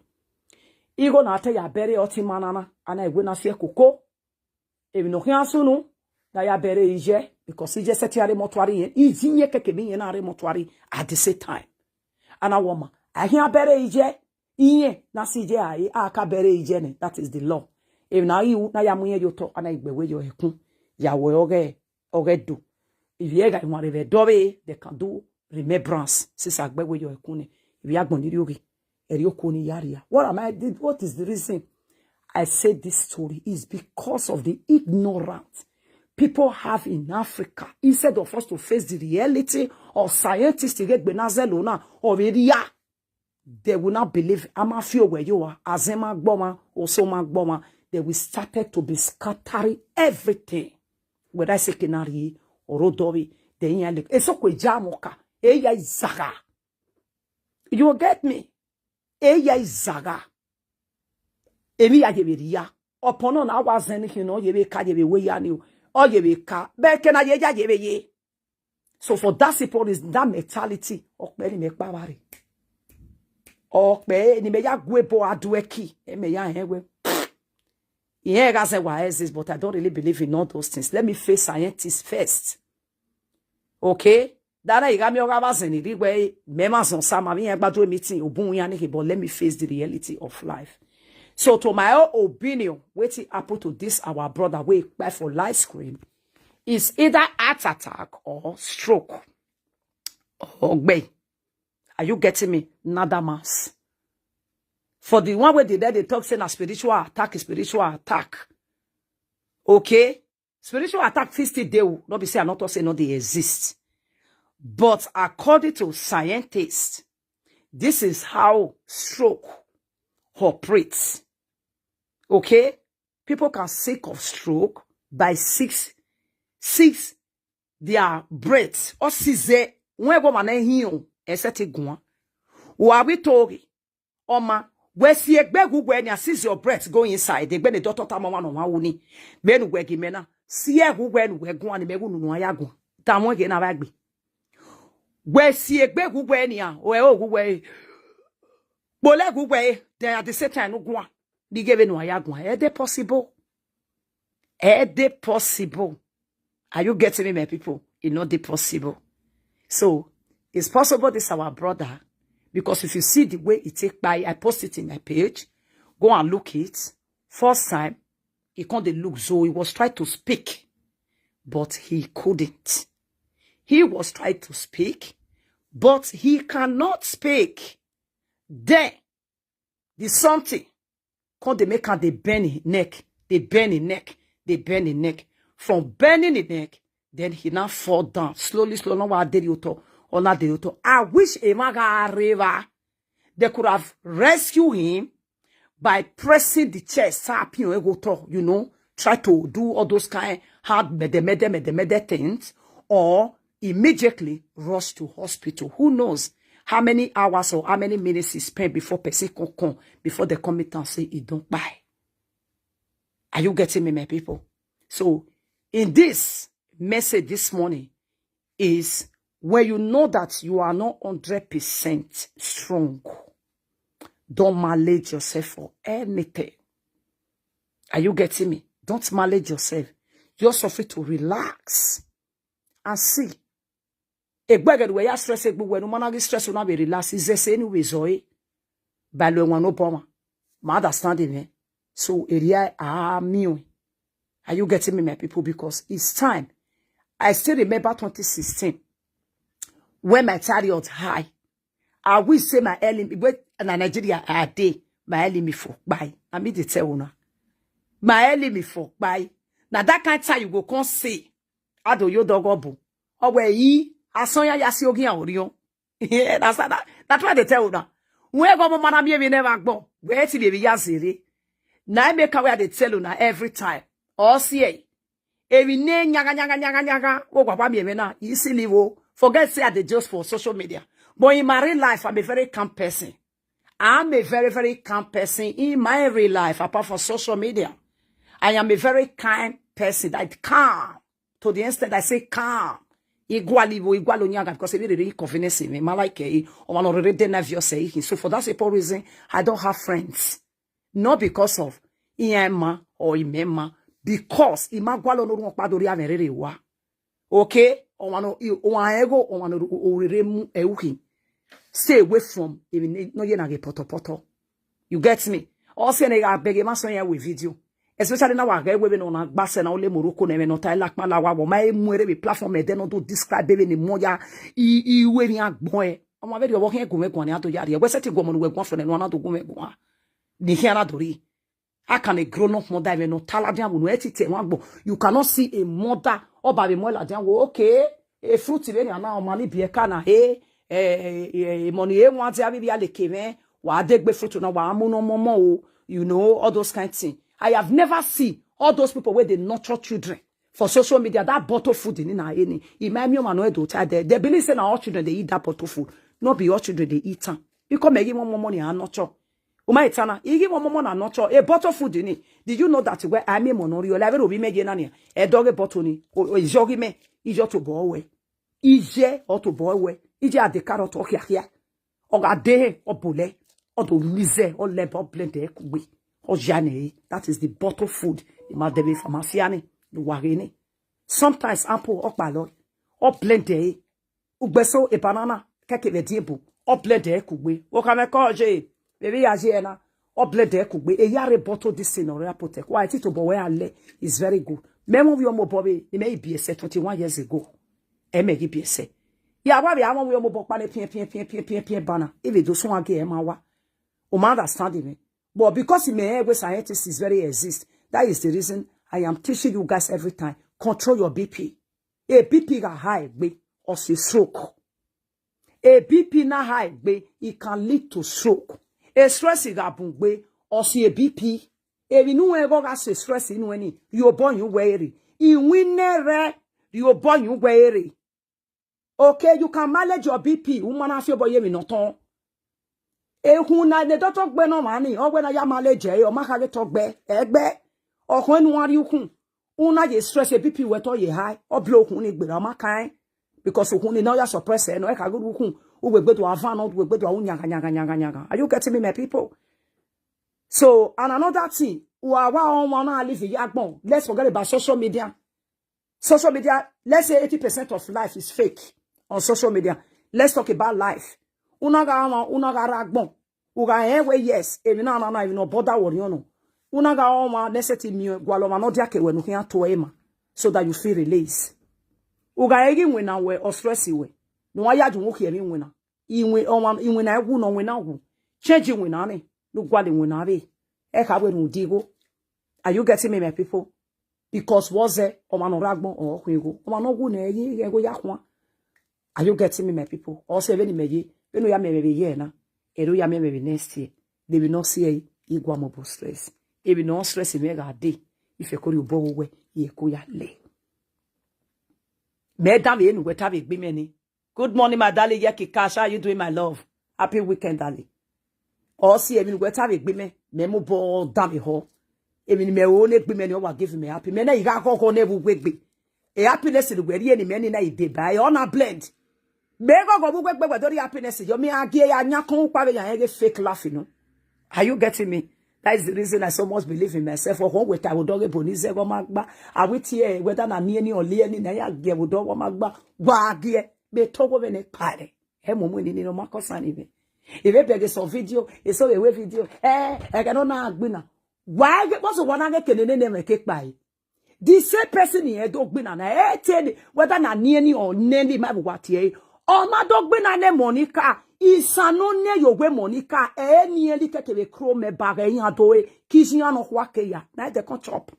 Igo na te ya bere oti manana. Ana igwe na sie koko. Ebi no kia sunu. Na ya bere ije. Because ije se ti are mortuary ye. Iji ye keke bi ye na are mortuary at the same time. Ana woma. Ahi abere ije. Iye na si ije aye. Aka bere ije ne. That is the law. Ebi na iwu na ya mu ye yo to. Ana igbe we yo ekun. Ya we oge. Oge do. If you ga iwan re do be, they can do remembrance. Sisa gbe we yo ekun ne. If you agbon ni ri oge. Eri okoni yaria. What am I did? What is the reason I said this story is because of the ignorance people have in Africa. Instead of us to face the reality of scientists to get benazelo now or area, they will not believe. I'm a few where you are. Azema gboma, osoma gboma. They will started to be scattering everything. Whether I say kenari or odobi, then you look. It's okay, jamoka. Eya izaga. You get me? Eya izaga. Emi ya yebe ya. Upon on our zen, you know, yebe ka yebe we ya ni. O yebe ka. Be kena ye ya yebe ye. So for that simple reason, that mentality, okpe ni me pa bare. Okpe ni me ya gwe bo adueki. E me ya he we. Yeah, that's why I exist, but I don't really believe in all those things. Let me face scientists first. Okay? Dana igami oga bazeni rigwe me ma zon sama mi egba do meeting obun ya ni, but let me face the reality of life. So to my own opinion, wetin happen to this our brother wey kpai for live screen is either heart attack or stroke. Ogbe. Are you getting me? Nada mas. For the one wey dey there, they talk say na spiritual attack, spiritual attack. Okay? Spiritual attack fit still dey o, no be say I no talk say no dey exist. But according to scientists, this is how stroke operates. Okay? People can sick of stroke by six, six their breath. Or six, when go man here, except one. Wa we told Oma, we si egbe gu we ni, as your breath go inside, egbe ni doctor ta mama no wa uni. Menu we gi mena. Si e gu we nu we gu ani me gu nu nu aya gu. Ta mo ge na ba gbe. We si egbe gu we ni a, o e o gu we. Bole gu we, then at the same time no gu a. Ni ge be nu aya gu a. E dey possible. E dey possible. Are you getting me, my people? E no dey possible. So, it's possible this our brother, because if you see the way he take by, I post it in my page. Go and look it. First time, he come dey look, so he was trying to speak, but he couldn't. He was trying to speak, but he cannot speak. Then, the something come dey make am dey bend him neck, dey bend him neck, dey bend him neck. From bending the neck, then he now fall down. Slowly, slowly, no wa dey oto, ona dey oto. I wish Emaga River, they could have rescued him, by pressing the chest, tap you, ego talk, you know, try to do all those kind hard mede, mede, mede, mede things, or immediately rush to hospital. Who knows how many hours or how many minutes he spent before person can come, before they come meet and say he don't buy. Are you getting me, my people? So, in this message this morning is when you know that you are not hundred percent strong, don't manage yourself for anything. Are you getting me? Don't manage yourself. You're suffering to relax and see. Egbeged we ya stress egbu we no mana gi stress una be relax is the same way so eh. By lo one no boma. Ma understand me. So area ah me. Are you getting me, my people? Because it's time. I still remember twenty sixteen when my chariot high. I will say my enemy, wait, na Nigeria I dey, my enemy for buy. I mean the tell una. My enemy for buy. Now that kind time you go come say, Ado yo dogo bu. Owe yi, asonya ya si ogi orion. Yeah, that's that. That's why they tell una. We go mo mana mi ebi never go. We ti be ya zere. Na I make away they tell una every time. All see eh. Ebi ne nyaga nyaga nyaga nyaga. Wo gwa mi ebe na. Easily wo. Forget say I dey just for social media. But in my real life, I'm a very calm person. I'm a very, very calm person in my real life, apart from social media. I am a very kind person, that calm. To the extent I say calm. Igwali wo, igwalo nyaga, because if you really inconvenience me, my like eh, or one already nervous eh. So for that simple reason, I don't have friends. Not because of Iema or Imema, because Imagwalo no one padori averere wa. Okay? Or one o- or one ego, or one o- o- orere mu euhi. Stay away from even no ye na ge poto poto. You get me? All say na I beg a man so here with video. Especially now I get women on a bass and only Morocco name no tai lakma la wa wo my muere be platform e de no do describe baby ni moya i i we ni agbon e. Omo very working go me go ni ato yari. We set go mo we go for no na do go me go. Ni here na dori. How can a grown up mother even no tell her no etite one go? You cannot see a mother or baby more like them. Okay, a fruit even na o mani be kana he eh money e wan ti abi bi aleke me wa de gbe fruit na wa mu no momo o, you know, all those kind things. I have never seen all those people where they nurture children for social media. That bottle food in na any in my mama no do tell them. They believe say na all children they eat that bottle food. Not be all children they eat am. Because me give one more money and nurture. Uma etana, he give one more money and nurture. A bottle food in it. Did you know that where I mean monori or like be me gena ni? A dog a bottle ni. O jogi me. Ijo to boy we. Ije or to boy we. Ije at the carrot or here here. Oga de or bole. Or to mize or lebo blende kugbe. Or jane. That is the bottle food. The madebe famasiani. The wagene. Sometimes ample or palo. Or blende. Ugbeso a banana. Keke ve diebo. Or blende kugbe. Okame ko je. Baby ya je na. Or blende kugbe. A yare bottle this thing or apotek. Why it to boy ale is very good. Memo we omo bobe. It may be a set twenty-one years ago. E me gi bi ese. Ya wa bi awon we omo bo pa ne pien pien pien pien pien pien bana. If it do so age e ma wa. O ma understand me. But because me eh, we scientists is very exist. That is the reason I am teaching you guys every time. Control your B P. A B P ga high gbe or si stroke. A B P na high gbe, it can lead to stroke. A stress ga bun gbe or si a B P. Ebi nu e go ga se stress inu eni. Yo bo yu we ere. Iwin nere. Yo bo yu we ere. Okay, you can manage your B P. Woman, I feel boy, you know, ton. Ehun na ne doctor gbe no mani. O gbe na ya manage e. O ma ka ge to gbe. Egbe. O ko enu wa ri ukun. Una ye stress e B P we to ye high. O blow ukun ni gbe ra ma kan. Because ukun ni na ya suppress e no e ka go ukun. U we gbe to avan no, u we gbe to un nyaga nyaga nyaga nyaga. Are you getting me, my people? So, and another thing, wa wa on wa na live yagbon. Let's forget about social media. Social media, let's say eighty percent of life is fake on social media. Let's talk about life. Una ga wa, una ga ragbon. U ga e we yes, e mi na na na, e mi no bother worry no. Una ga wa, let's say ti mi gwa lo ma no dia ke we nu kian to e ma, so that you feel release. U ga e gi win na we or stress we. No wa ya ju wo ki e mi win na. Iwin o ma iwin na wu no win na wu. Change win na ni. Lu gwa le win na re. E ka we nu digo. Are you getting me, my people? Because was e o ma no ragbon o ku ego. O ma no wu na e ye go ya kwa. Are you getting me, my people? O se ve ni me ye. Ve no ya me me ye na. E ro ya me me next year. They will not see e. Igwa mo bo stress. Ebi no stress me ga de. Ife kori ubo we ye ko ya le. Me da me enu we ta be gbe me ni. Good morning, my darling. Yeki Cash, how you doing, my love? Happy weekend, darling. Or see, I mean, whatever agreement, me mo bo da me ho. I mean, me own agreement, you are giving me happy. Me na iga go go ne bu wegbe. E happiness the way any many na ide by on a blend. Me go go bu wegbe we dori happiness. Yo me agie ya nya kon pa ya ege fake laughing, no? Are you getting me? That is the reason I so much believe in myself. Or one way I will dog a bonize go magba. I will tear whether na near ni or near ni na ya ge will dog magba. Wa ge. Me togo me ne pare. He mo mo ni ni no mako sani me. If e beg some video, e so ewe video. Eh, e ga no na agbina. Why get boss one get kenene ne me ke pai? The same person in Edo gbina na e tell whether na near ni or nearly my what ye. Or ma do gbina ne Monica. Isano ne yo we Monica. E nearly take away crow me bag e yan do e. Kishi ano kwa ke ya. Na de kon chop.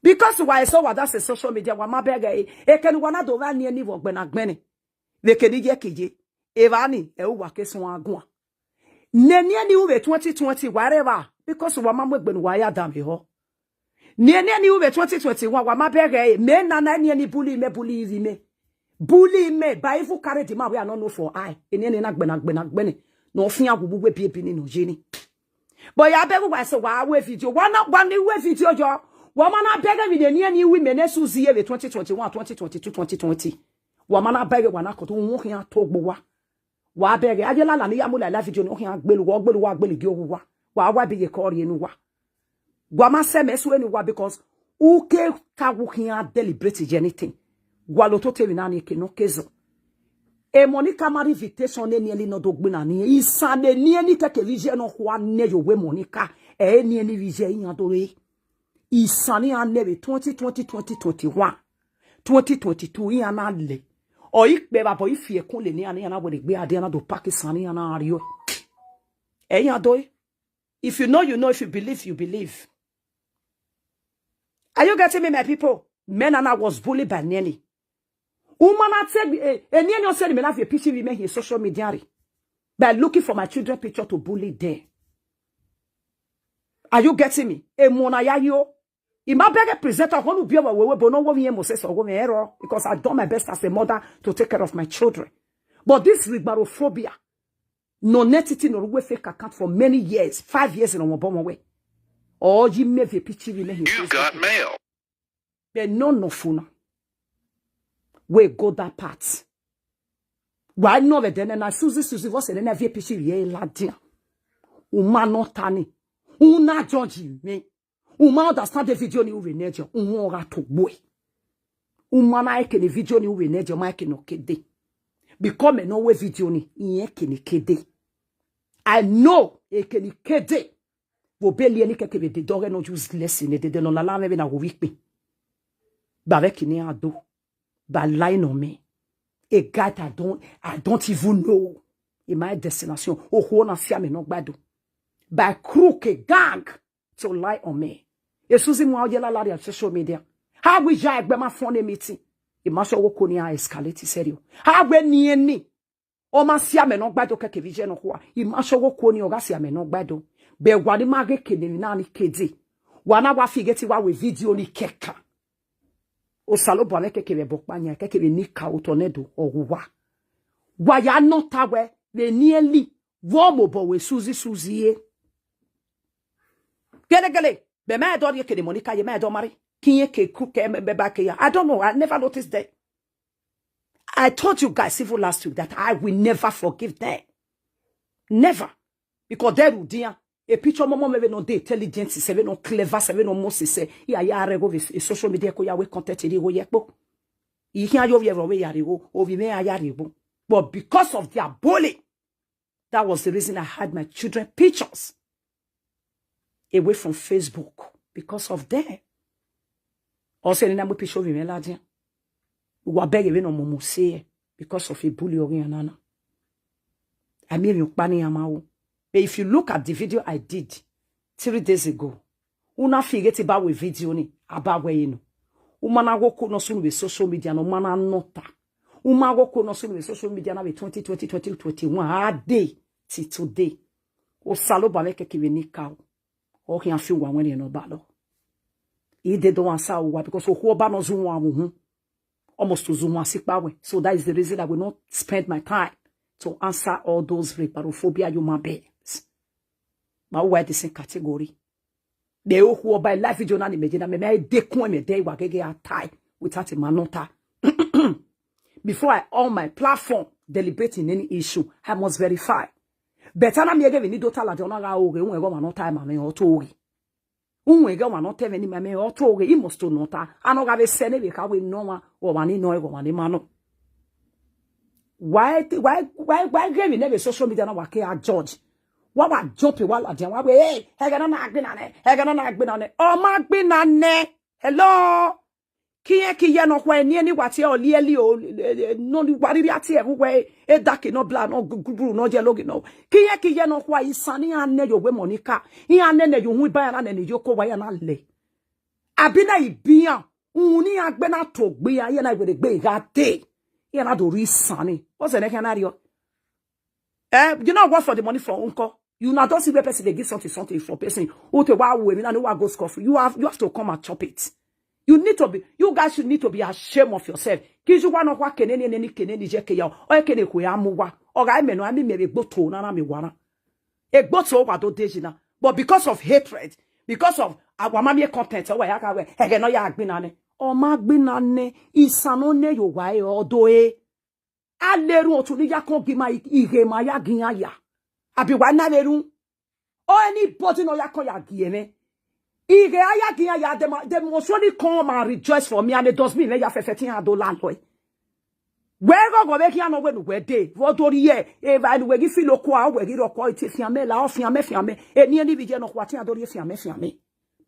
Because why so what that's a social media wa ma beg e. E can wana do ra nearly wo gbena gbene. They can ye kije. Evani e uwa ke so agwa. Ne nearly uwe twenty twenty whatever. Because wa ma mo gbenu wa ya dam ho. Ne ne ni ube twenty twenty-one wa ma bere me na na ni ni bully me bully ivi me. Bully me by even carry the man we are not know for I. Ene ne na gbena gbena gbene. No fi agu bu we bi ebi ni no jini. But ya bere wa so wa we video. Wa na wa ni we video jo. Wa ma na bere mi ne ni ni we me ne su zi ebe twenty twenty-one, twenty twenty-two, twenty twenty. Wa ma na bere wa na ko to won hin to gbo wa. Wa bere aye la la ni ya mo la la video ni o hin agbelu wa gbelu wa gbelu gi owu wa. Wa wa bi ye ko ri enu wa. Wa ma se me su enu wa because u ke ka wu hin a deliberate je anything. Wa lo to te mi na ni ke no kezo. E Monica marry invitation ne ni eli no do gbe na ni. Isane ni eni ke ke vije no kwa ne yo we Monica. E ni eni vije yan do re. Isane a nebe twenty twenty, twenty twenty-one, twenty twenty-two, i ana le. O i pe ba bo i fi ekun le ni ana, ana we gbe ade ana do Pakistan ni ana ario. E yan do e. If you know, you know. If you believe, you believe. Are you getting me, my people? Men and I was bullied by Nelly. Woman, I take eh, eh, Nelly said me na fi picture me here social media re. By looking for my children picture to bully them. Are you getting me? E mona ya yo. I ma beg a presenter who be we we but no wo mi mo se so wo mi ero because I done my best as a mother to take care of my children. But this rigbarophobia, no netity no we fake account for many years, five years in our bomb away. Or you may be picture me here. You got mail. But no no funa. We go that part. Why no we then na Susie Susie was in every picture ye la dia. Uma no tani. Una judge me. Uma understand the video ni uwe nejo. Uma ora to boy. Uma na eke ni video ni uwe nejo ma eke no kede. Because me no we video ni iye eke ni kede. I know eke ni kede. Wo be li eni keke be de dore no useless ni de de no la la me be na wo wipe. Ba ve kini ado. Ba lie on me. A guy I don't I don't even know. In my destination. O ho na sia me no gbado. By crook a gang to lie on me. E Susie mo aye la la social media. How we ja egbe ma phone meeting. E ma so wo ko ni a escalate serio. How we ni eni. O ma sia me no gbado keke vije no kwa. I ma so wo ko ni o ga sia me no gbado. Be wa ni ma ge kene ni na ni kede. Wa na wa figeti wa we video ni keka. O salo bo ne keke be bokpa nya keke be ni ka o to ne do o wa. Wa ya no ta we be ni eli. Wo mo bo we Susie Susie e. Gele gele. Be me do ye kede Monica ye me do marry. Kiye ke ku ke me be ba ke ya. I don't know. I never noticed that. I told you guys even last week that I will never forgive them. Never. Because they will dear. A picture mama me no dey intelligent, se no clever, se no Moses se. Ya ya rego with a social media ko ya we content ri go ye po. I can yo ye ro we ya ri go, o vi me ya ri go. But because of their bully, that was the reason I had my children pictures away from Facebook because of them. Also, in a picture of me la dia. Wa beg even no mo say because of a bully or nana. I mean you pani amao. But if you look at the video I did three days ago, una figure ti ba we video ni aba we inu. Uma na go ko no sunu we social media no mana nota. Uma go ko no sunu we social media na we twenty twenty, twenty twenty-one a day ti today. O salo ba me keke we ni ka o. Or can feel one when you're not bad. He did don't answer why because who ba no zoom one. Almost to zoom one sick power. So that is the reason I will not spend my time to answer all those reparophobia human beings. But why the same category? They who by life video na ni me na me me dey kun me dey wa gege atai without a manota. Before I on my platform, deliberate in any issue, I must verify. Better na me give ni dota la jona ga oge un ego manota ma me oto oge. Un ego manota me ni ma me oto oge, he must to nota. Ano ga be sene be ka we no ma, o wa ni no ego wa ni mano. Why, why, why, why give me never social media na wa ke a judge? Wa wa jump wa la jan wa we, hey, hege na na agbe na ne, hege na na agbe na ne. O ma agbe na ne. Hello? Kiye kiye no kwa ni ni wa ti o lieli o, no ni wa ri ati e we, e da ki no bla no guguru no je logi no. Kiye kiye no kwa isani ane yo we Monica. I ane ne yo hu ba na ne yo ko wa ya na le. Abi na ibian, un ni agbe na to gbe ya, ya na we de gbe ga te. Ya na do ri sani. O se ne kan na ri o. Eh, you know what for the money for uncle? You now don't see where person they give something, something for person. Who to wa we, na no wa go scoff. You have, you have to come and chop it. You need to be, you guys should need to be ashamed of yourself. Kizu wa no wa kenene neni kenene je ke ya. O kenene kwe amuwa. O ga me no ami me be gboto na na mi wana. E gboto wa do deji na. But because of hatred, because of our mommy content, o wa ya ka we, hege no ya agbinane. O ma agbinane, isano ne yo wa e odo e. A le ru otu ni ya kon gi ma i- ihe ma ya gi ya ya. Abi wa na le ru. O anybody no ya kon ya gi eme. Ihe a ya gi ya ya, they, ma- they must surely come and rejoice for me and it does me me ya fefeti ya do la lo e. We go go be ki ano we nu we de. Wo do ri e. E va nu we gi filo kwa we gi ro ko iti fiame la o fiame fiame. E ni ni bi je no kwa ti ado ri e fiame fiame.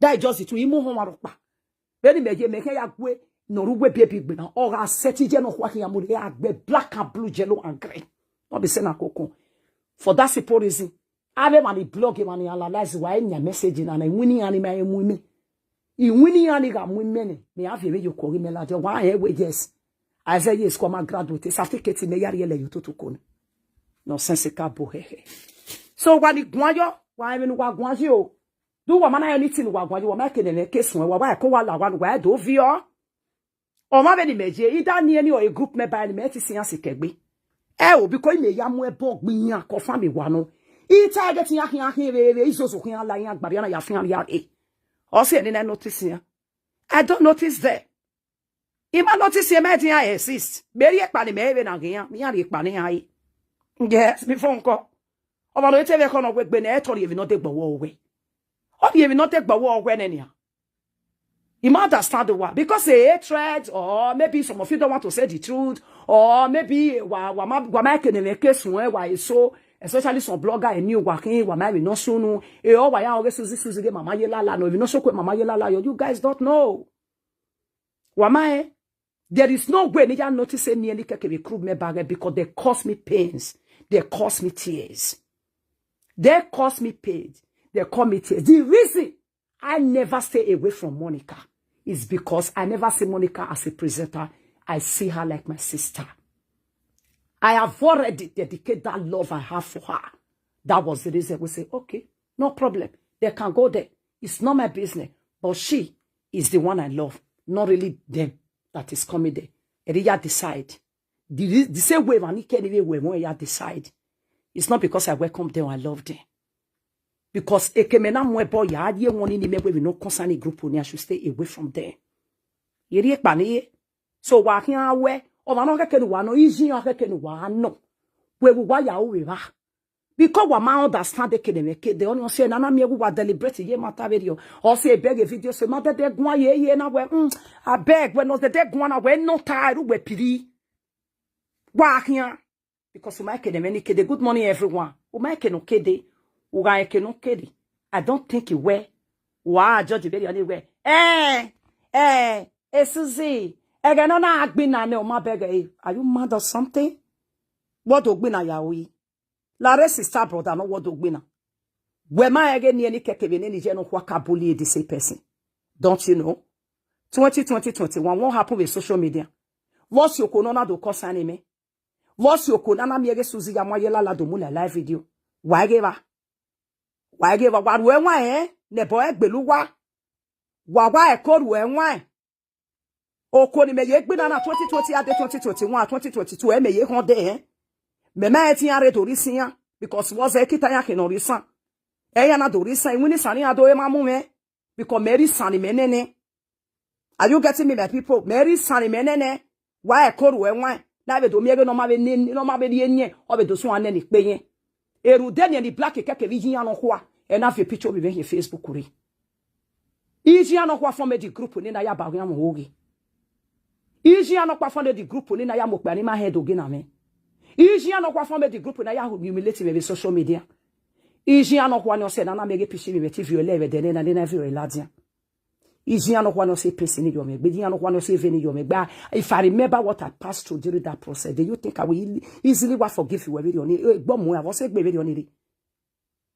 That is just it. Imu ho wa ro pa. Beni me je me ke ya gwe no ru we bi ebi gbe na. O ga seti je no kwa ki ya mu re agbe black and blue, yellow and green. No be say na koko. For that simple reason, ave mani blog mani analyze wa enya message na na wini ani ma emu me. I wini ani ga mu me ne. Me ave me yo ko me la je wa e we yes. I say yes, come and graduate. Certificate me yari ele yo tutu ko. Nonsensical bo he he. So wa ni gwan yo, wa me nu wa gwan yo. Do wa mana anything wa gwan yo, wa ma ke ne ke sun wa wa ko wa la wa wa do vi o. O ma be ni meje, ida ni eni o a group me ba ni me ti siyan si kegbe. E o bi ko ime ya mu e bo gbiyan ko fa mi wa no. Ita ge ti ya hin ahin re re izo zo hin ala yan gbari na ya fin ya e. O se ni na notice yan. I don't notice there. I ma notice e me ti ya exist. Be ri e pa ni me ebe na ge yan, mi ya ri e pa ni ya e. Yes, mi fo nko. O ma lo te be ko no gbe gbe na e to ri e vi no de gbowo we. O ri e vi no de gbowo we ne ni a. You might understand the why. Because a hatred, or maybe some of you don't want to say the truth, or maybe wa wa ma wa ma kene me case wa so, especially some blogger and you wa kin wa ma we no sunu. E o wa ya o ge suzi suzi ge mama ye la la no, we no so kwe mama ye la la yo. You guys don't know. Wa ma e. There is no way ni ya notice any any keke be group me bag because they cause me pains. They cause me tears. They cause me pain. They cause me tears. The reason I never stay away from Monica is because I never see Monica as a presenter. I see her like my sister. I have already dedicated that love I have for her. That was the reason we say, okay, no problem. They can go there. It's not my business. But she is the one I love, not really them that is coming there. Eri ya decide. The, re- the same way Vanike anyway we when ya decide. It's not because I welcome them, I love them. Because ekemena mwe boy ya ye one in me we no concern a group ni, I should stay away from them. Eri e pa ni ye. So wa kin awe, o ma no keke ni wa no, easy ya keke ni wa no. We we wa ya o we ba. Because wa ma understand the kede me kede on say na na me wa deliberate ye matter video. O say beg a video say ma de de gwa ye ye na we. Mm, I beg when no de de gwa na we no ta ru we piri. Wa here. Because o ma kede me ni kede. Good morning everyone. O ma kede no kede. O ga kede no kede. I don't think it well. Wa judge very anywhere. Eh, eh, eh, Susie. Ege no na agbina ne o ma beg e. Are you mad or something? What do gbina ya we? Lare sister brother no what do gbina. We ma ege ni any keke be ni je no kwa kabuli the same person. Don't you know? Twenty twenty twenty-one, what happened with social media? What's your konona do concern me? What's your konana mi ege Susie ya mwa ye la la do mu na live video? Wa ge ba? Wa ge ba? Wa we wa eh? nebo egbelu wa. Wa wa ekoru enwa. Oko ni me ye gbe na na twenty twenty ade twenty twenty-one, twenty twenty-two, e me ye hon de, eh? Me ma e ti are do risinya, because was e kita ya ke no risan. E ya na do risinya, iwini sani ado e ma mu me, because me ri sani me nene. Are you getting me, my people? Me ri sani me nene. Wa ekoru enwa. Na be do mi ege no ma be ni, no ma be ni enye, o be do sun ane ni pe yen. Eru de ni ni black keke vi yin ano kwa. E na fi picture bi be hin Facebook re. Iji ano kwa from the group ni na ya ba wi amo oge. Iji ano kwa from the group ni na ya mo pe ni ma head oge na me. Iji ano kwa from the group na ya humiliate me be social media. Iji ano kwa ni o se na na me ge pishi mi me T V o le be de na de na vi o la dia. Iji ano kwa ni o se pesi ni yo me. Be iji ano kwa ni o se ve ni yo me. But if I remember what I passed through during that process, do you think I will easily wa forgive you? Webe yo ni, eh, gbo mo, I was say gbe yo ni.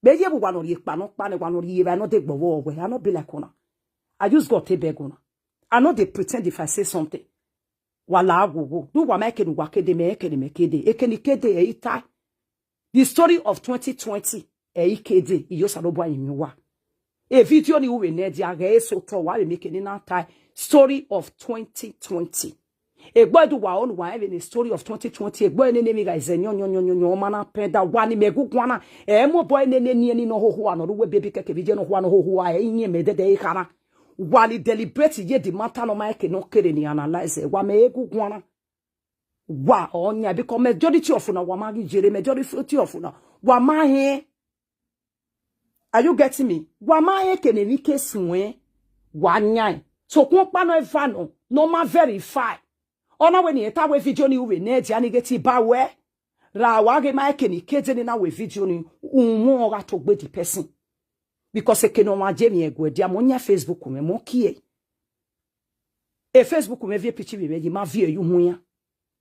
Be ye bu wa no ri pa no pa ne wa no ri ye ba no de gbo wo we. I no be like una. I use God to beg una. I no dey pretend if I say something. Wa la go go. Do wa make ni wa kede me kede me kede. E ke ni kede e ita. The story of twenty twenty e ikede iyo salobo ayi mi wa. E video ni uwe ne di age eso to wa be make ni na tai. Story of twenty twenty. Egbo edu wa onu wa eve ni story of twenty twenty. Egbo ene ne mi ga ize nyo nyo nyo nyo nyo ma na penda wa ni megu kwana. E mo boy ne ne ni ni no ho ho ano ruwe baby keke video no ho ano ho ho a e yin me dede e kara. Wa ni deliberate ye di matter no ma eke no kere ni analyze. Wa me egu kwana. Wa onya, because majority of una wa ma gi jere, majority of una wa ma he. Are you getting me? Wa ma he ke ne ni ke sun e. Wa nya e. So kun pa no eva no, no ma verify. Ona we ni eta we video ni uwe ne di ani geti ba we. Ra wa ge ma he ke ni kede ni na we video ni unwo ga to gbe the person. Because e ke no ma je mi egwe dia mo nya Facebook me mo ki e. E Facebook me vie pichi mi me ma vie yu hu ya.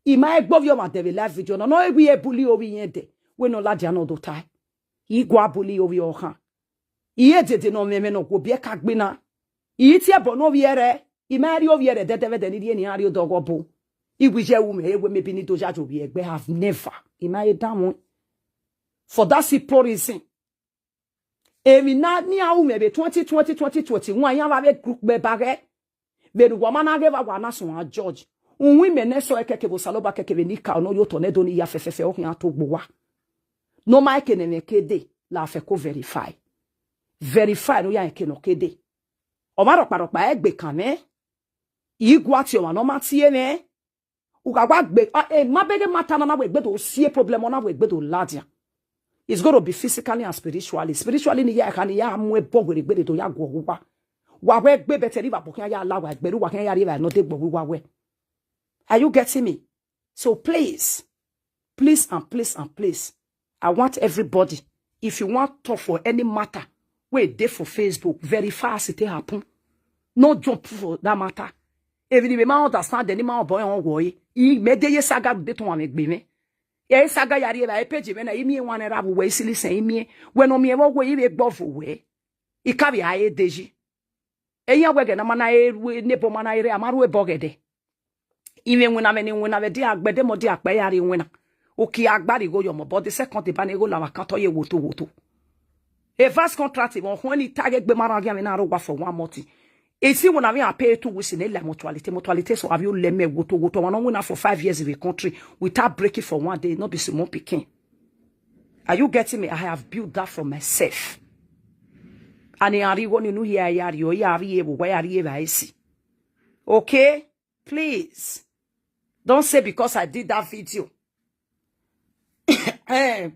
I ma egbo vi o ma deve live video no no e wi e bully o wi yen de. We no la dia no do tai. I gwa bully o wi o han. I e dede no me me no go bi e ka gbe na. I ti e bo no wi ere. I ma ri o wi ere dede ve de ni ri e ni a ri o dogo bo. I wi je u me e we me bi ni do ja jo wi egbe have never. I ma e da won. For that simple reason. Emi na ni a u me be twenty twenty, twenty twenty-one ya va ve group be ba ge. Ve ru wa ma na ge va wa na sun a judge. Unwi me ne so e keke bo saloba keke ve ni ka no yo to ne do ni ya fe fe fe o hin a to gbo wa. No ma e ke ne me kede la fe ko verify. Verify no ya e ke no kede. O ma ro pa ro pa egbe kan me. I gwa ti o ma no ma ti e me. Uga gwa gbe, ah, eh, ma bege mata na na we gbe do sie problem na we gbe do ladia. It's going to be physically and spiritually. Spiritually ni ya ka ni ya mu e bo gbe gbe do ya gwo wa. Wa we gbe bete ri ba bo kan ya la wa gbe ru wa kan ya ri ba no de gbo wa we. Are you getting me? So please, please and please and please, I want everybody, if you want talk for any matter, wait there for Facebook, verify as it happen. No jump for that matter. Even if you ma understand any man boy on way, he made the saga de to one gbe me. E saga yari e ba e page me na imi e wan ra bu we sili sen imi e. We no mi e wo we ibe gbo fu we. I ka bi a e deji. E ya we ge na mana e ru e nebo mana ere amaru e bogede. Ime nwena me ni nwena ve di agbede mo di akpe yari nwena. Uki agbari go yo mo, but the second the ban e go la wa kan to ye woto woto. A vast contract mo when he target gbe mara gi me na ro wa for one month. E si when I pay two weeks in a mortuality, mortuality so have you let me woto woto. One when for five years in the country without breaking for one day, not be small picking. Are you getting me? I have built that for myself. And in ari woni nu here yari o yari e wo yari e ba esi. Okay? Please. Don't say because I did that video. Eh,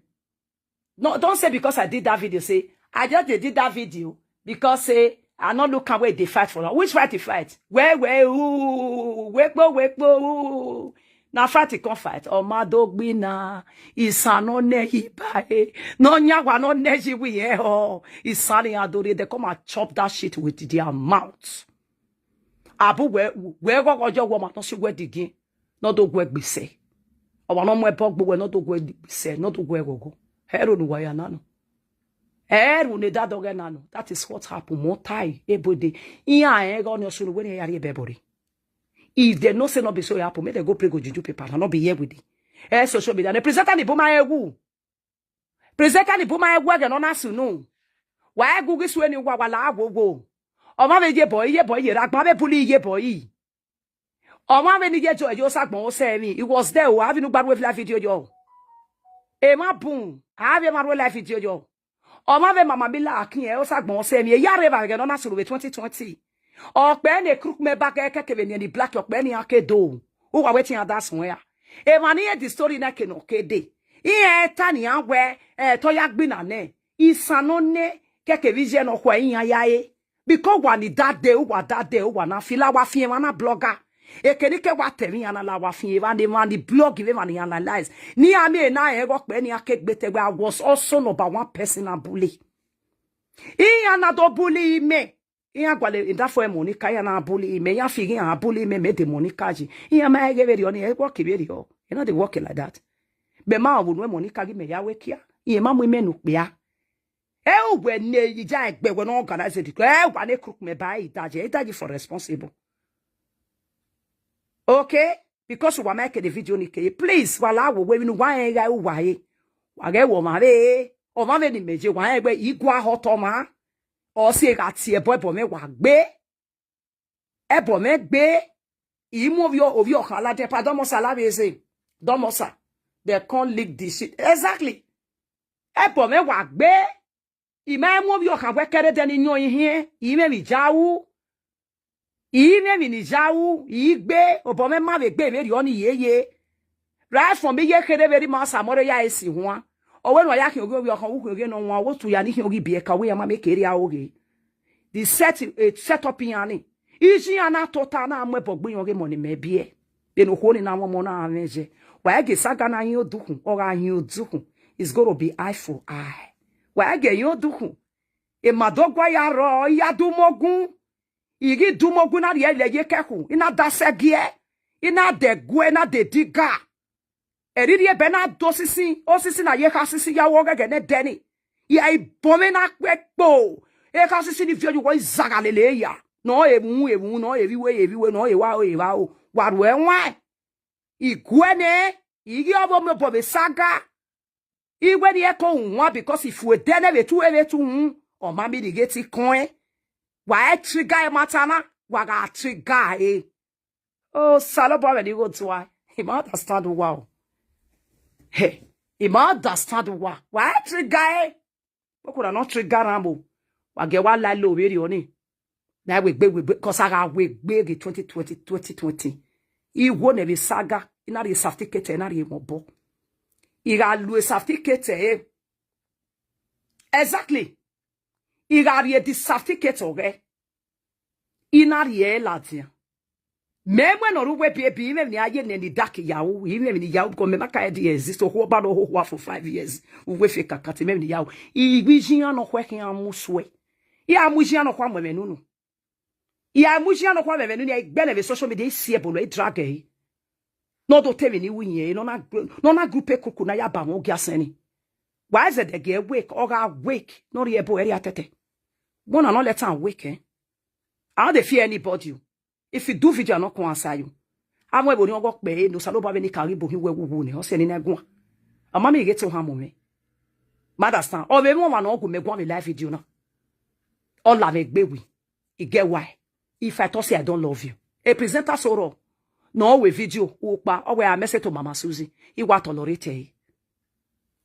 no, don't say because I did that video. Say, I just dey did that video because say I no look am wey dey fight for now. Which fight dey fight? Where, where, ooh, wekpo, wekpo, ooh. Na fight e come fight. Omadogbina, isano ne ibae. No nyawa no ne jiwi e ho. Isani adore, they come and chop that shit with their mouth. Abu we, we go go jo wo ma no si we digin. No do gwe gbese. Owa no mo ebo gbo we no do gwe gbese, no do gwe gogo. Heru nu wa ya nanu. Heru ne da doge nanu. That is what happened. Mo tai ebode. Iya e go ni osunu we ni yari ebebore. If they no say no be so e happen, make they go play go juju paper. Na no be here with it. Eh, social media. Ne presenter ni buma ewu. Presenter ni buma ewu ege no na sunu. Wa e gu gi sue ni wa wa la wo wo. Oma ve ye boy, ye boy, ye ragba ve bully ye boy. Oma ve ni ye jo yo sa gbon o se mi. He was there. O, have you gbadu live video yo? E ma bun. Have you gbadu live video yo? Oma ve mama mi la akin e o sa gbon o se mi. E ya re ba ge no na suru ve twenty twenty. Okpe ne crook me back e keke ve ni black okpe ni ake do. Who are waiting at that somewhere? E ma ni e the story na ke no kede. I e ta ni anwe e to ya gbina ne. Isano ne keke vision no kwa iya ya e. Because wa ni that day, wa that day, wa na fila wa fi wa na blogger. E ke ni ke wa te mi ana la wa fi wa ni wa ni blog ve wa ni analyze. Ni ami e na e go pe ni ake gbe te we, I was also number one person na bully. Iya na do bully me. Iya gwale in that for Monica, iya na bully me. Iya figi ya bully me, me the Monica ji. Iya ma e ge ve ri oni e work ve ri o. You know they work like that. Be ma wo nu Monica gi me ya we kia. Iya ma mu me nu pe ya. E u we ne yi ja egbe we no organize it. E wa ne crook me by itaje. Itaje for responsible. Okay? Because wa make the video ni ke. Please, wa la wo we nu wa e ga u wa e. Wa ge wo ma ve. O ma ve ni meje wa e gbe igwa hot o ma. O si e ga ti e boy bo me wa gbe. E bo me gbe. I mu ovi o-, ovi okan la de pa domosa la ve ze. Domosa. They can't leak this shit. Exactly. E bo me wa gbe. I ma e mu ovi okan we kere de ni nyo ihe. I me mi jau. I me mi ni jau. I gbe. O bo me ma ve gbe ve ri oni ye ye. Right from me ye kere ve ri ma sa more ya esi hua. O we no ya ki ogi ovi okan u ki ogi no wa wo tu ya ni ki ogi bi e ka we ya ma me kere a oge. The set, eh, set up in ani. Iji ana tota na mwe bogbi yoge money me bie. Be no honi na mo na aveje. Wa ege saga na yin odukun, o ga yin odukun. It's gonna be eye for eye. Wa ege yin odukun. E ma dogwa ya ro, ya du mogun. Igi du mogun na ye le ye keku. Ina da segie. Ina de gwe, na de diga. Eriri ebe na do sisi, o sisi na ye ka sisi ya wo gege ne deni. Ya ibome na kpekpo. E ka sisi ni vio wo izaga lele ya. No ewu, ewu, no eviwe, eviwe, no ewa, o, ewa, o. Waru enwe. Igwe ne, igi obo me bobe saga. Igwe ni eko nwa because if we dene ve tu eve tu un, o ma mi rigeti koe. Wa e trigger e matana, wa ga trigger e. Oh, Salobo, when you go to why? He might understand wow. Hey, he might understand why. Why trigger? What could I not trigger Rambo? Wa ge wa la lo very oni. Na we gbe we gbe, 'cause I got we gbe the twenty twenty, twenty twenty. He won every saga. He not a certificate, he not a mobile. He got Louis certificate, eh? Exactly. He got a certificate, okay? He not a latia. Me mwe no ruwe bi ebi, ime ni aye ne ni daki yau, ime ni yau, ko me maka edi exist, o ho ba no ho ho for five years. Uwe fe kakati, ime ni yau. I wi jin ano hwe ki amuswe. I amu jin ano kwa mwe nunu. I amu jin ano kwa mwe nunu, i gbene ve social media, i sie bolo, i drag e. No do te mi ni winye, no na, no na group e kuku na ya ba mo gi aseni. Why is it they get wake, or ga wake, no ri ebo eri atete. Bona no let am wake, eh? I no dey fear anybody o. If you do video, I no come answer you. Amo ebo ni ogo pe no Salobo be ni kari bo hin we wuwu ni o se ni na gun. Ama mi get to ham me. Understand? O be mo ma no go me gun me live video na. All la me gbe wi. E get why. If I talk say I don't love you. A presenter soro. No we video o pa o we a message to Mama Susie. I wa tolerate e.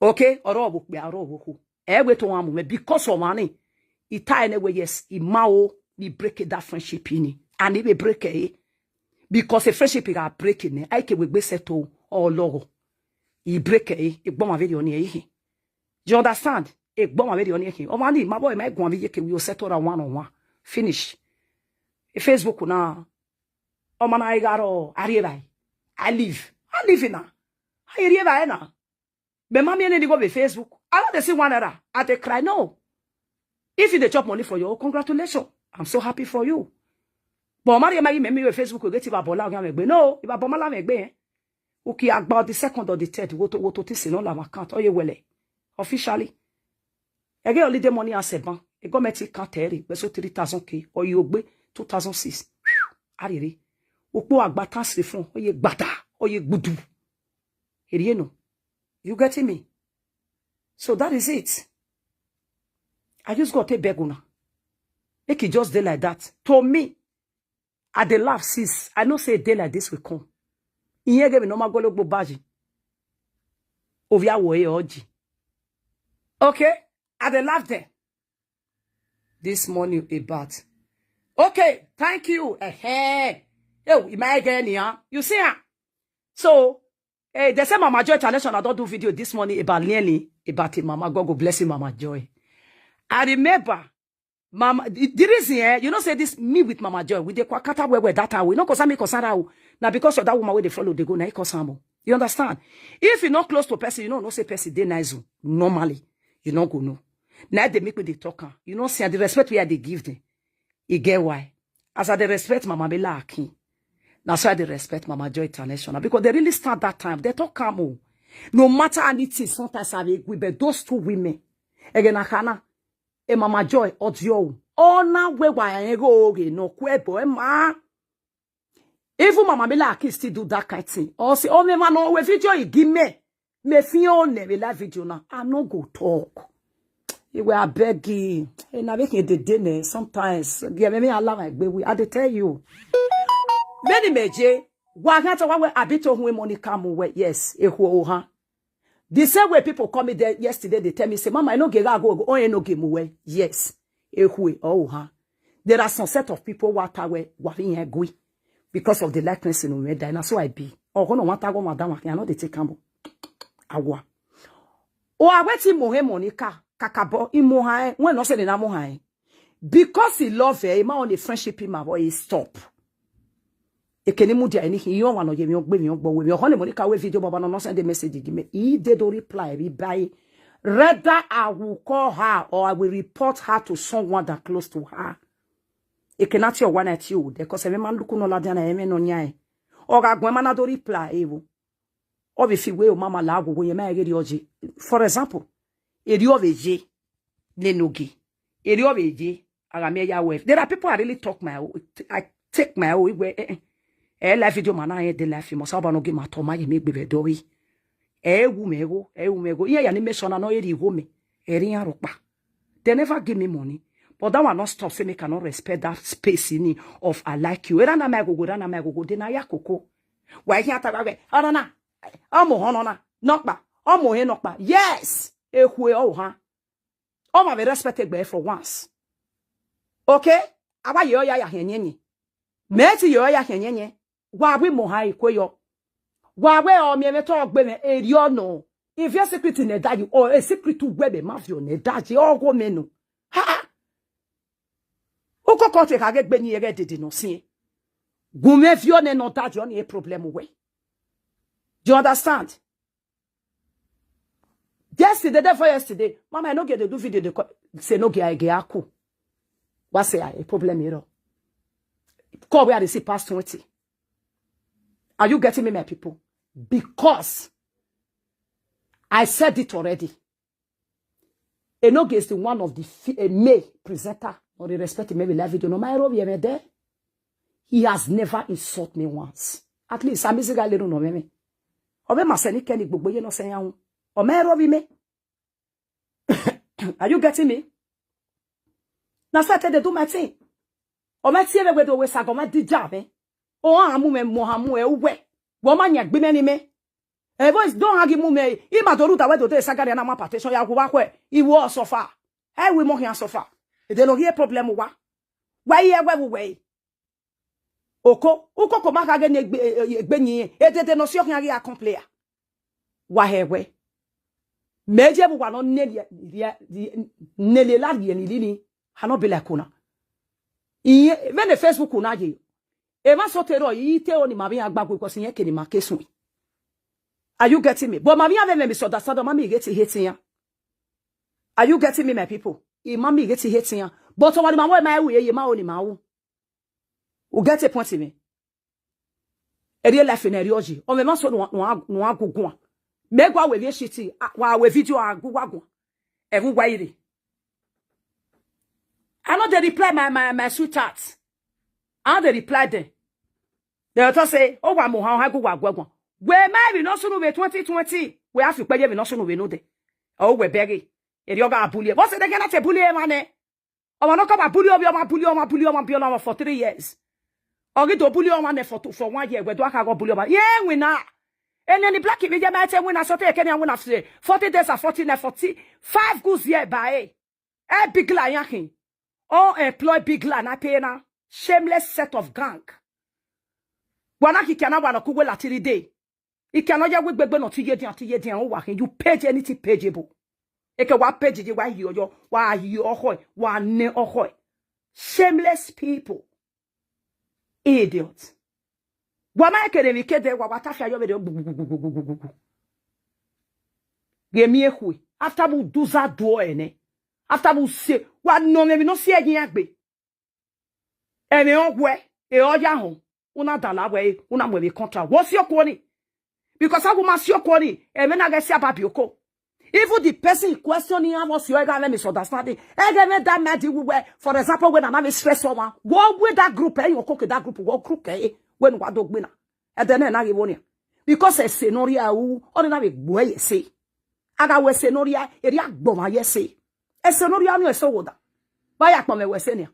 Okay? Oro wo pe oro wo ko. E we to ham me because of money. I tie ne we yes, i ma o ni break that friendship ini. And if we break it, because a friendship is breaking, I can we be settle all logo. I break it, it bomb video ni e. You understand? It bomb video ni e. O money, my boy, my go and we settle that one on one. Finish. A Facebook now. O man, I got all. I live. I live in now. I live in now. Be mami ene ni go be Facebook. I don't see one error. I dey cry. No. If you dey chop money for you, congratulations. I'm so happy for you. But Mari Mari me me Facebook go get iba bola ogan megbe. No, iba bola megbe. Eh? Uki agba the second or the third. Woto woto tisi no la account. Oye wele. Officially. Ege holiday money as a ban. E go meti ka teri. We so three thousand K. Or you gbe two thousand six. Ariri. Upo agba tax refund. Oye gbata. Oye gbudu. Eri eno. You getting me? So that is it. I just go take beg una. Make it just dey like that. To me, I dey laugh since. I know say a day like this will come. Iye give me normal gologbo baji. Ovia wo e oji. Okay? I dey laugh there. This morning about. Okay, thank you. Eh, you my again, yeah? You see her? So, eh, they say Mama Joy International don't do video this morning about Lenny, about it. Mama, God go bless you, Mama Joy. I remember, Mama, the, the reason, eh, you know, say this, me with Mama Joy, with the kwakata where, where that hour, we no concern me, concern her. Now, because of that woman where they follow, they go, now, cause her. You understand? If you're not close to a person, you know, no say person, they nice, oh, normally, you no go know. Now they make me the talker. You know, see the respect we are they give them. You get why? As I dey respect Mama Bella Akin, that's why they respect Mama Joy International, because they really start that time. They talk calm, oh. No matter anything, sometimes I agree, but those two women, again, Akana, and Mama Joy, audio, oh, now where why I go, okay, no, kwe boy, ma. Even Mama Bella Akin still do that kind thing. Or say, oh, me man, no, we video, you give me. Me fi on ne, we live video now. I no go talk. You were begging. And I make it the dinner sometimes. Yeah, me, me allow my baby. I dey tell you. Many meje. Wa hata wa we abito hu money come we. Yes. Ehu oha. The same way people call me there yesterday, they tell me, say, Mama, I no get go go. Oh, I no get mu we. Yes. Ehu oha. There are some set of people what are we, what in agree because of the likeness in Umeda. And so I be. Oh, no, what I go, madam, I know they take cambo. Awa. Oh, I wait in Mohe Monica, Kakabo, in Mohae, when no say na Mohae. Because he love her, he ma on the friendship in my boy, he stop. Ekeni mu dia anything, you want no yemi ogbe mi ogbo we. Honey Monica we video baba no send the message give me. He did do reply, we buy. Rather I will call her or I will report her to someone that close to her. Ekenati o one at you, because every man look no la diana eme no nyai. Or I go man do reply evo. Or if you will mama la go we ma eri oji. For example, eri of a J, nenogi. Eri of a J, Aramia Wave. There are people I really talk my own. I take my own way. Eh, eh. Eh, live video man, I the live film. So I no give my toma, you make baby dory. Eh, wumego, eh, wumego. Yeah, ya ni me shona no eri wome. Eri aropa. They never give me money. But that one not stop, say me cannot respect that space in it of I like you. Era na my go go, era na my go go, then I yakoko. Why can't I? Arana, Amo Honona, Nokba, Amo He Nokba. Yes, Ehue oh ha. Oma be respected be for once. Okay? Awa yo ya ya henyenye. Meti yo ya henyenye. Wa we mo ha ikwe yo. Wa we o mi eme to gbe me eri ono. If your secret in a daddy or a secret to webe mafia ne daddy or go menu. Ha! Uko kote ka ge gbe ni ere dede no si. Gume fi one no daddy on a problem we. Do you understand? Yesterday, day for yesterday, Mama, I no get to do video. They call, say no get I get aku. What say I a problem here? Call where they see past twenty. Are you getting me, my people? Because I said it already. Enoge is the one of the fi- a male presenter or the respect maybe live video. No matter what there. He has never insulted me once. At least I'm busy guy little no me. Obe maseni keni gbogbo ye no se yan. O me ro bi me. Are you getting me? Na so I tell they do my thing. O me tie we do we sago me dija me. O amu me mo amu e uwe. Wo ma nya gbi me ni me. E voice don hagi mu me. I ma doru da we do te sagari na ma patation ya ku wa kwe. I wo suffer. E we mo hian suffer. E de no here problem wa. Wa ye we we. Oko, uko ko maka ge ne gbe gbe ni. E de de no si o hian ge a complain. Wa he we. Meje bu wa no ne lia lia ne le la lia ni ni. Ha no be like una. Iye, even the Facebook una ye. E ma so te ro yi te o ni ma bi agba gbe ko si yen ke ni ma kesun. Are you getting me? But ma mi have me misunderstand, ma mi get hate yan. Are you getting me, my people? E ma mi get hate yan. But o wa ni ma wo ma wu ye ma o ni ma wu. You get a point in me. E real life in a rioji. O me ma so no no agugun. Me gwa we vie shiti, wa we video agu wagun. Even why I no dey reply my my my sweetheart. I no dey reply them. They will talk say, oh, wa mo ha ha go wa gwa gwa. We my be no sunu we twenty twenty. We have to pay we no sunu we no dey. Oh, we beg it. Eri oga bully. What say they cannot bully man? Ọmọ no come bully obi, ọmọ bully, ọmọ bully, ọmọ bully, ọmọ for three years. Ogi to bully ọmọ ne for two, for one year. We do aka go bully ọmọ. Yeah, we na. And then the black people, they might say, we na so take any, we na say forty days or forty night, forty, five goose year by. Eh, big la yakin. Oh, employ big la na pay na. Shameless set of gang. Wana ki kana wana kuwe la three day. He cannot ya we gbegbe no ti ye dia, ti ye dia, o wa hin. You page anything pageable. Eke wa page je wa yo yo, wa yo oho, wa ne oho. Shameless people. Idiot. Wa ma eke de mi kede, wa wa tafia yo be de. Ge mi ehwe. After bu duza duo ene. After bu se, wa no me mi no se egin agbe. Eme ogwe, e oya hon. Una dala we, una mwe me contra. Wo si okwo ni? Because a woman si okwo ni, eme na ge si ababi oko. Even the person in question, he was your guy, let me so that's not it. Ege me that mad you were, for example, when I'm stress someone, what with that group, eh, you cook that group, what group, eh, when what dog winner? And then I give one. Because I say no ria u, or na we boy say. Aga we say no ria, eri agboma ye say. E say no ria no e so woda. Ba ya kpome we say ni.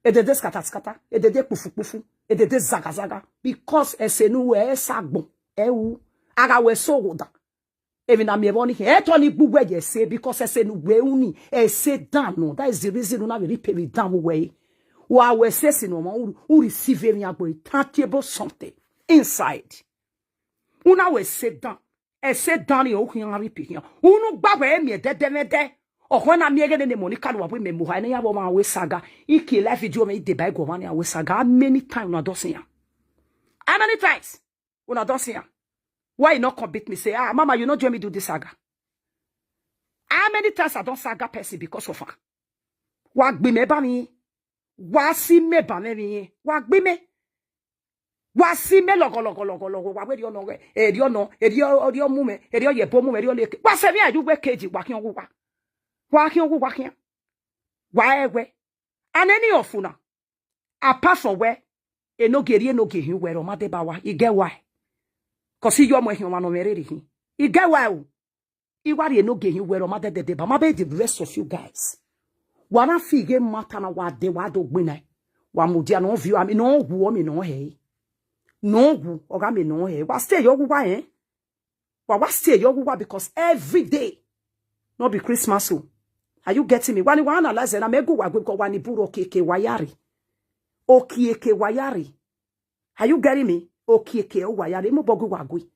E de de scatter scatter, e de de kpufu kpufu, e de de zaga zaga. Because e say no we e sa gbon, e u. Aga we so woda. Even na me boni he, e to ni gbugbe ye say, because e say no we uni, e say down no. That is the reason una we pay me down we. Wa we say si no ma, u, u receive me agbo tangible something inside. Una we say down. E say down yo hin ripi hin. Unu gba we mi de de me de. O ho na mi ege ne mo ni kalu wa we me mo ha ne ya bo ma we saga. Iki life video me de bai go ma ne we saga. How many times una don see am? How many times una don see am? Why you no come beat me? Say, ah, mama, you no join me do this saga. How many times I don saga person because of her? Wa gbi me ba mi. Wa si me ba me mi. Wa gbi me. Wa si me logo logo logo logo. Wa we dio no we. E dio no. E dio, dio mu me. E dio ye bo mu me. E dio leke. Wa se mi aju we keji. Wa kion wa. Wa kion wa kion. Wa e we. And any of una, apart from we, e no geri, e no ge hin we ro ma de ba wa. I get why. Cause you mo hin wa no me re hin. I get why o. I wari e no ge hin we ro ma de de de ba. Ma be the rest of you guys. Wa na fi ge mata na wa de wa do gbe na. Wa mu dia no view ami no wu mi no he. No wu oga mi no he. Wa stay yo wu wa eh. Wa wa stay yo wu wa because every day no be Christmas o. Are you getting me? Wani wa analyze na me go wa go wa ni buro keke wa yari. O keke wa yari. Are you getting me? O keke o wa yari mo bogu wa gui.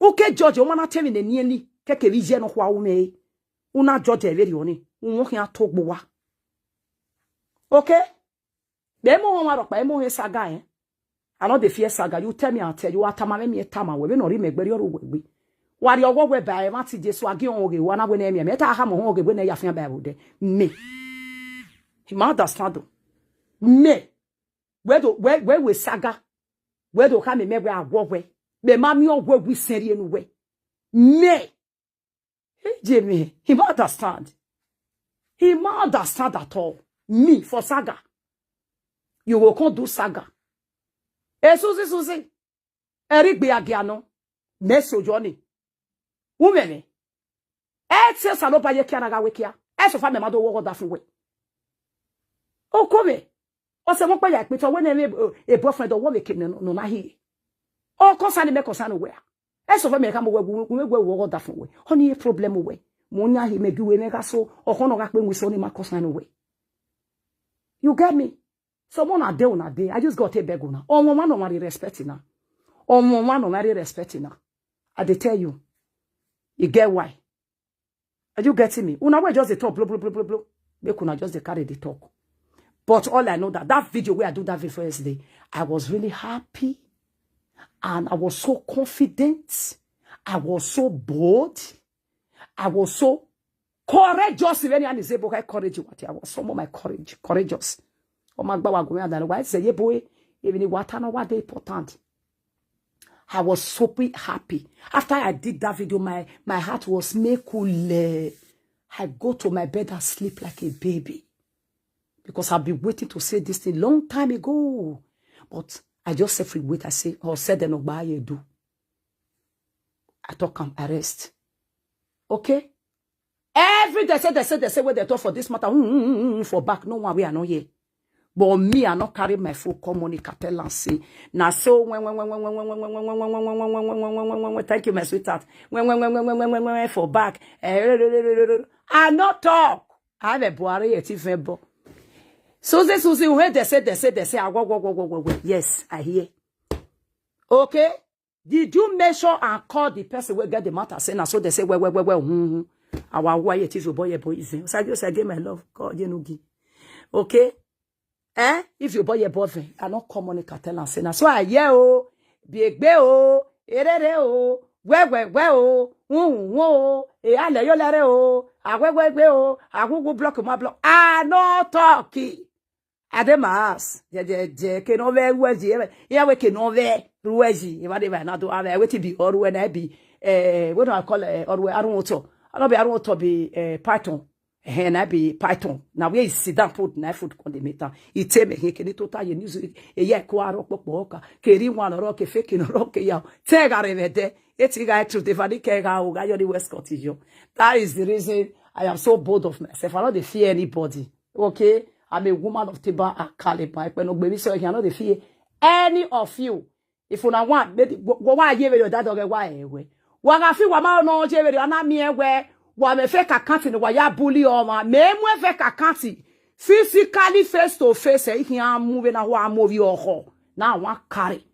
Uke judge o mana tell me ne ni ni keke vi je no kwa ume. Una judge e very oni. Unwo hin atogbo wa. Okay? Be mo won wa ro pa e mo he saga eh. I no dey fear saga. You tell me, I tell you. Atama me me tama we. We no ri me gberi oru we gbe. Wari owo we ba e ma ti Jesu agi on oge wa na we na me. Me ta ha mo on oge we na ya fian ba e wo de. Me. He ma understand o. Me. We do we we we saga. We do ka me me we awo we. Me ma mi owo we seri enu we. Me. He Jimmy, he ma understand. He ma understand at all. Me for saga. You go come do saga. Eh, Susie, Susie. Eric be agiano. Me so Johnny. Women. Eh, se salo pa ye kia na ga we kia. Eh, so fa me ma do wo da fun we. O ko me. O se mo pa ya pe to we na me, eh, boyfriend o wo me ke no na hi. O concern me concern we. E so fa me ka mo we we we wo da fun we. Oni problem we. Mo nya hi me bi we me ka so. O ko no ga pe we so ni ma concern we. You get me? So mo na de una de. I just got a beg una. O mo ma no ma respect na. O mo ma no ma respect na. I dey tell you. You get why? Are you getting me? Una we just dey talk blow blow blow blow blow. Make una just dey carry the talk. But all I know that that video where I do that video yesterday, I was really happy, and I was so confident. I was so bold. I was so courageous. Even I say boy courage, what I was some of my courage, courageous. Oh my God, why say ye boy, even the water no what they important. I was so pe- happy. After I did that video, my, my heart was mekule. I go to my bed and sleep like a baby. Because I've been waiting to say this thing long time ago. But I just sef wait. I say, oh, said no buy you do. I talk am, I rest. Okay? Every they say, they say, they say, where they talk for this matter, mm, mm, mm, mm, for back, no one way I no hear. But me, I not carry my phone, call Monica, tell and say, now so, when, when, when, when, when, when, when, when, when, when, when, when, when, when, when, when, when, when, thank you, my sweetheart. When, when, when, when, when, when, when, when, for back. Eh, I not talk. I have a Buhari, a T V, bo. Susie, Susie, when they say, they say, they say, I go, go, go, go, go, go. Yes, I hear. Okay? Did you make sure and call the person where get the matter? Say, now so they say, well, well, well, well, hmm, hmm. Our way, it is your boy, your boy, is him. So I just say, give my love, God, you know, give. Okay? Eh? If your boy, your boyfriend, I not call Monica, tell and say, now so I hear, oh, be a gbe, oh, erere, oh, where, where, where, oh, who, who, oh, eh, ale, yo, lere, oh, I, where, where, where, oh, I, who, who block my block. I no talk. I dey my house. Je, je, je, ke no ve rueji. Yeah, we ke no ve rueji. If I dey my, not do have, wait to be or when I be, eh, what do I call it? Or I don't want to. I don't be, I don't want to be, eh, Python. And I be Python. Now we sit down, put knife food on the meter. It tell me, he can it total you news. Eh, yeah, kwa ro po po ka. Keri one ro ke fake no ro ke ya. Tega revede. Eti ga to the valley ke ga o ga yo the West Scottish yo. That is the reason I am so bold of myself. I don't dey fear anybody. Okay? I'm a woman of Tiba and caliber. But no baby, so I cannot dey fear any of you. If una want, make the, go, go, why you your dad or why, eh, we? Wa ga fi wa ma no je we, ana mi, eh, we. Wa me fe ka kanti ni wa ya bully o ma. Me mu e fe ka kanti. Physically face to face, eh, he am move na wa move yo ho. Na wa carry.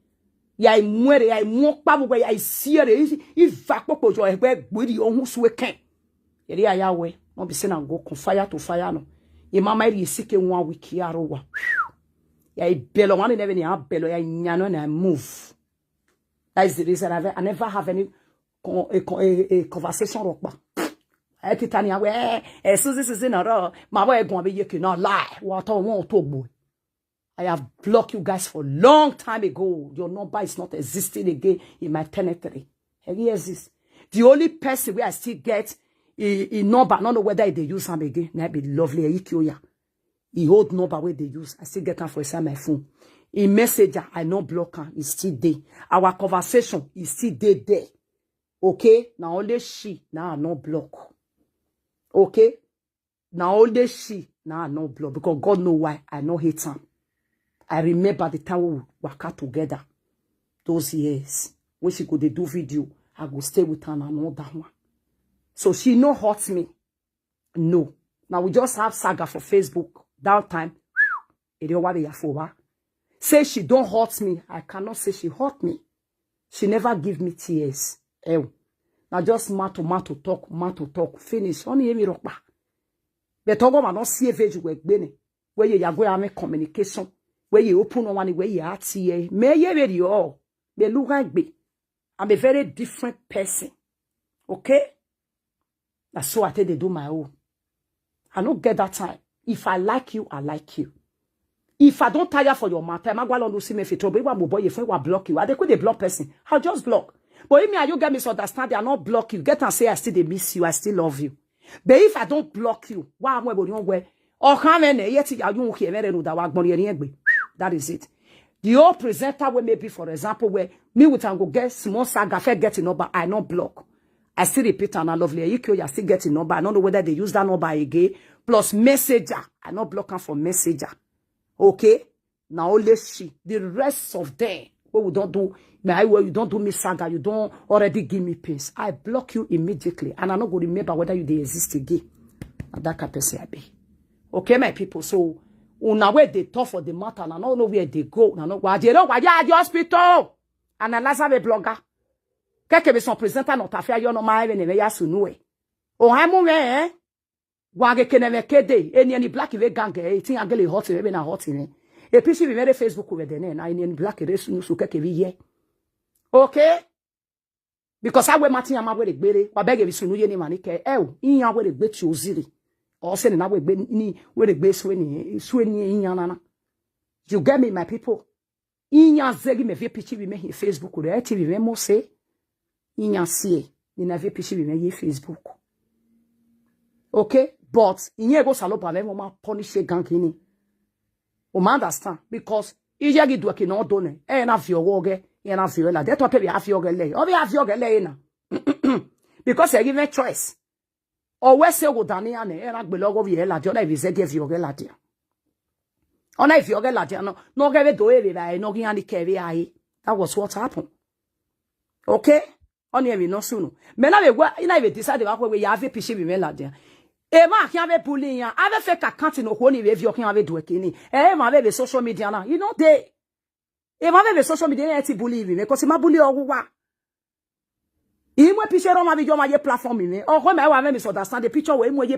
Ya i mwere, ya i mo pa bu, ya i siere, i, i va popo jo, eh, we gbiri ohun suwe ken. Eri aya we, no be say na go con fire to fire no. Ye mama eri sike one week ya ro wa. Ya i belo, one never ni a belo, ya i nya no na move. That is the reason I, I never have any con-, a, con-, a, a conversation ropa. I titani awe, eh, eh, Susie, Susie, no, no. Ma boy, go and be, you cannot lie. What I want to go. I have blocked you guys for a long time ago. Your number is not existing again in my territory. It exists. The only person where I still get a, a number, I don't know whether they use am again. Na be Lovely Ikioya. He old number where they use. I still get am for inside my phone. In messenger, I no block am. It's still there. Our conversation is still there, there. Okay? Now only she, now I no block. Okay? Now only she, now I no block. Because God know why I no hate am. I remember the time we waka together. Those years. When she go dey do video, I go stay with her and another one. So she no hurt me. No. Now we just have saga for Facebook. That time, it don't worry for her. Say she don't hurt me. I cannot say she hurt me. She never give me tears. Eh. Now just matter, matter talk, matter talk. Finish. Only me rock back. But talk about not see a veg with Benny. Where you are going to make communication. Where you open on one, where you are here. Me ye very all. They look like me. I'm a very different person. Okay? That's so I tell they do my own. I don't get that time. If I like you, I like you. If I don't tire for your matter, I'm going to see me if you trouble. If I boy, if I block you, I they could they block person. I'll just block. But if me and you get misunderstanding, I not block you. Get and say I still they miss you, I still love you. But if I don't block you, why am I going where? Or how many yet you hear me that wa gbon yen gbe. That is it. The old presenter will maybe, for example, where me with am go get small saga, fair getting number, I not block. I still repeat, and I Lovely Ikioya still getting number. I don't know whether they use that number again. Plus messenger, I not block am for messenger. Okay? Now only she. The rest of them, what we don't do, my way, you don't do me saga, you don't already give me peace. I block you immediately, and I not go remember whether you they exist again. And that can person I be. Okay, my people. So una where they talk for the matter, and I don't know where they go. And I know why they don't why the hospital. And I last have a blogger. Keke be some presenter not affair you no my even ya sunu eh. Oh, I'm eh. Wage kene me kede, any, any black we gang eh, tin agele hot we na hot ne. E pisi we mere Facebook we de ne, na any, any black we sunu su keke we ye. Okay? Because I we matin ama we gbere, wa beg we sunu ye ni mani ke, eh, in ya we gbe ti oziri. O se ni na we gbe ni, we gbe swe ni, swe ni in ya na na. You get me, my people? Inya zegi me vie pichi bi me hi Facebook re, T V me mo se. Inya sie, ni na vie pichi bi me ye Facebook. Okay? But inye go salo pa me mo ma punish e gang ini. O ma understand? Because ije gi dwe ki no do ne. E na fi owo ge, e na fi ola. De to pe bi a fi oge le. O bi a fi oge le na. Because e give me choice. Owe se go dani ane, era gbe logo vi ela dia, ona ivi zege vi oge la dia. Ona ivi oge la dia, no, no ge ve do eve ba, no gi ani keve ai. That was what happened. Okay? Oni evi no sunu. Me na ve gwa, ina ve decide ba kwe ya ve pishi vi me la dia. E ma ki ave bully ya, ave fake account no ko ni ve vi o ki ave do e kini. E ma ve social media na, you know they. E ma ve social media e ti bully vi me, 'cause ma bully ogu wa. Imwe pishi ro ma video ma ye platform mi. O ko me wa me misunderstand the picture we imwe ye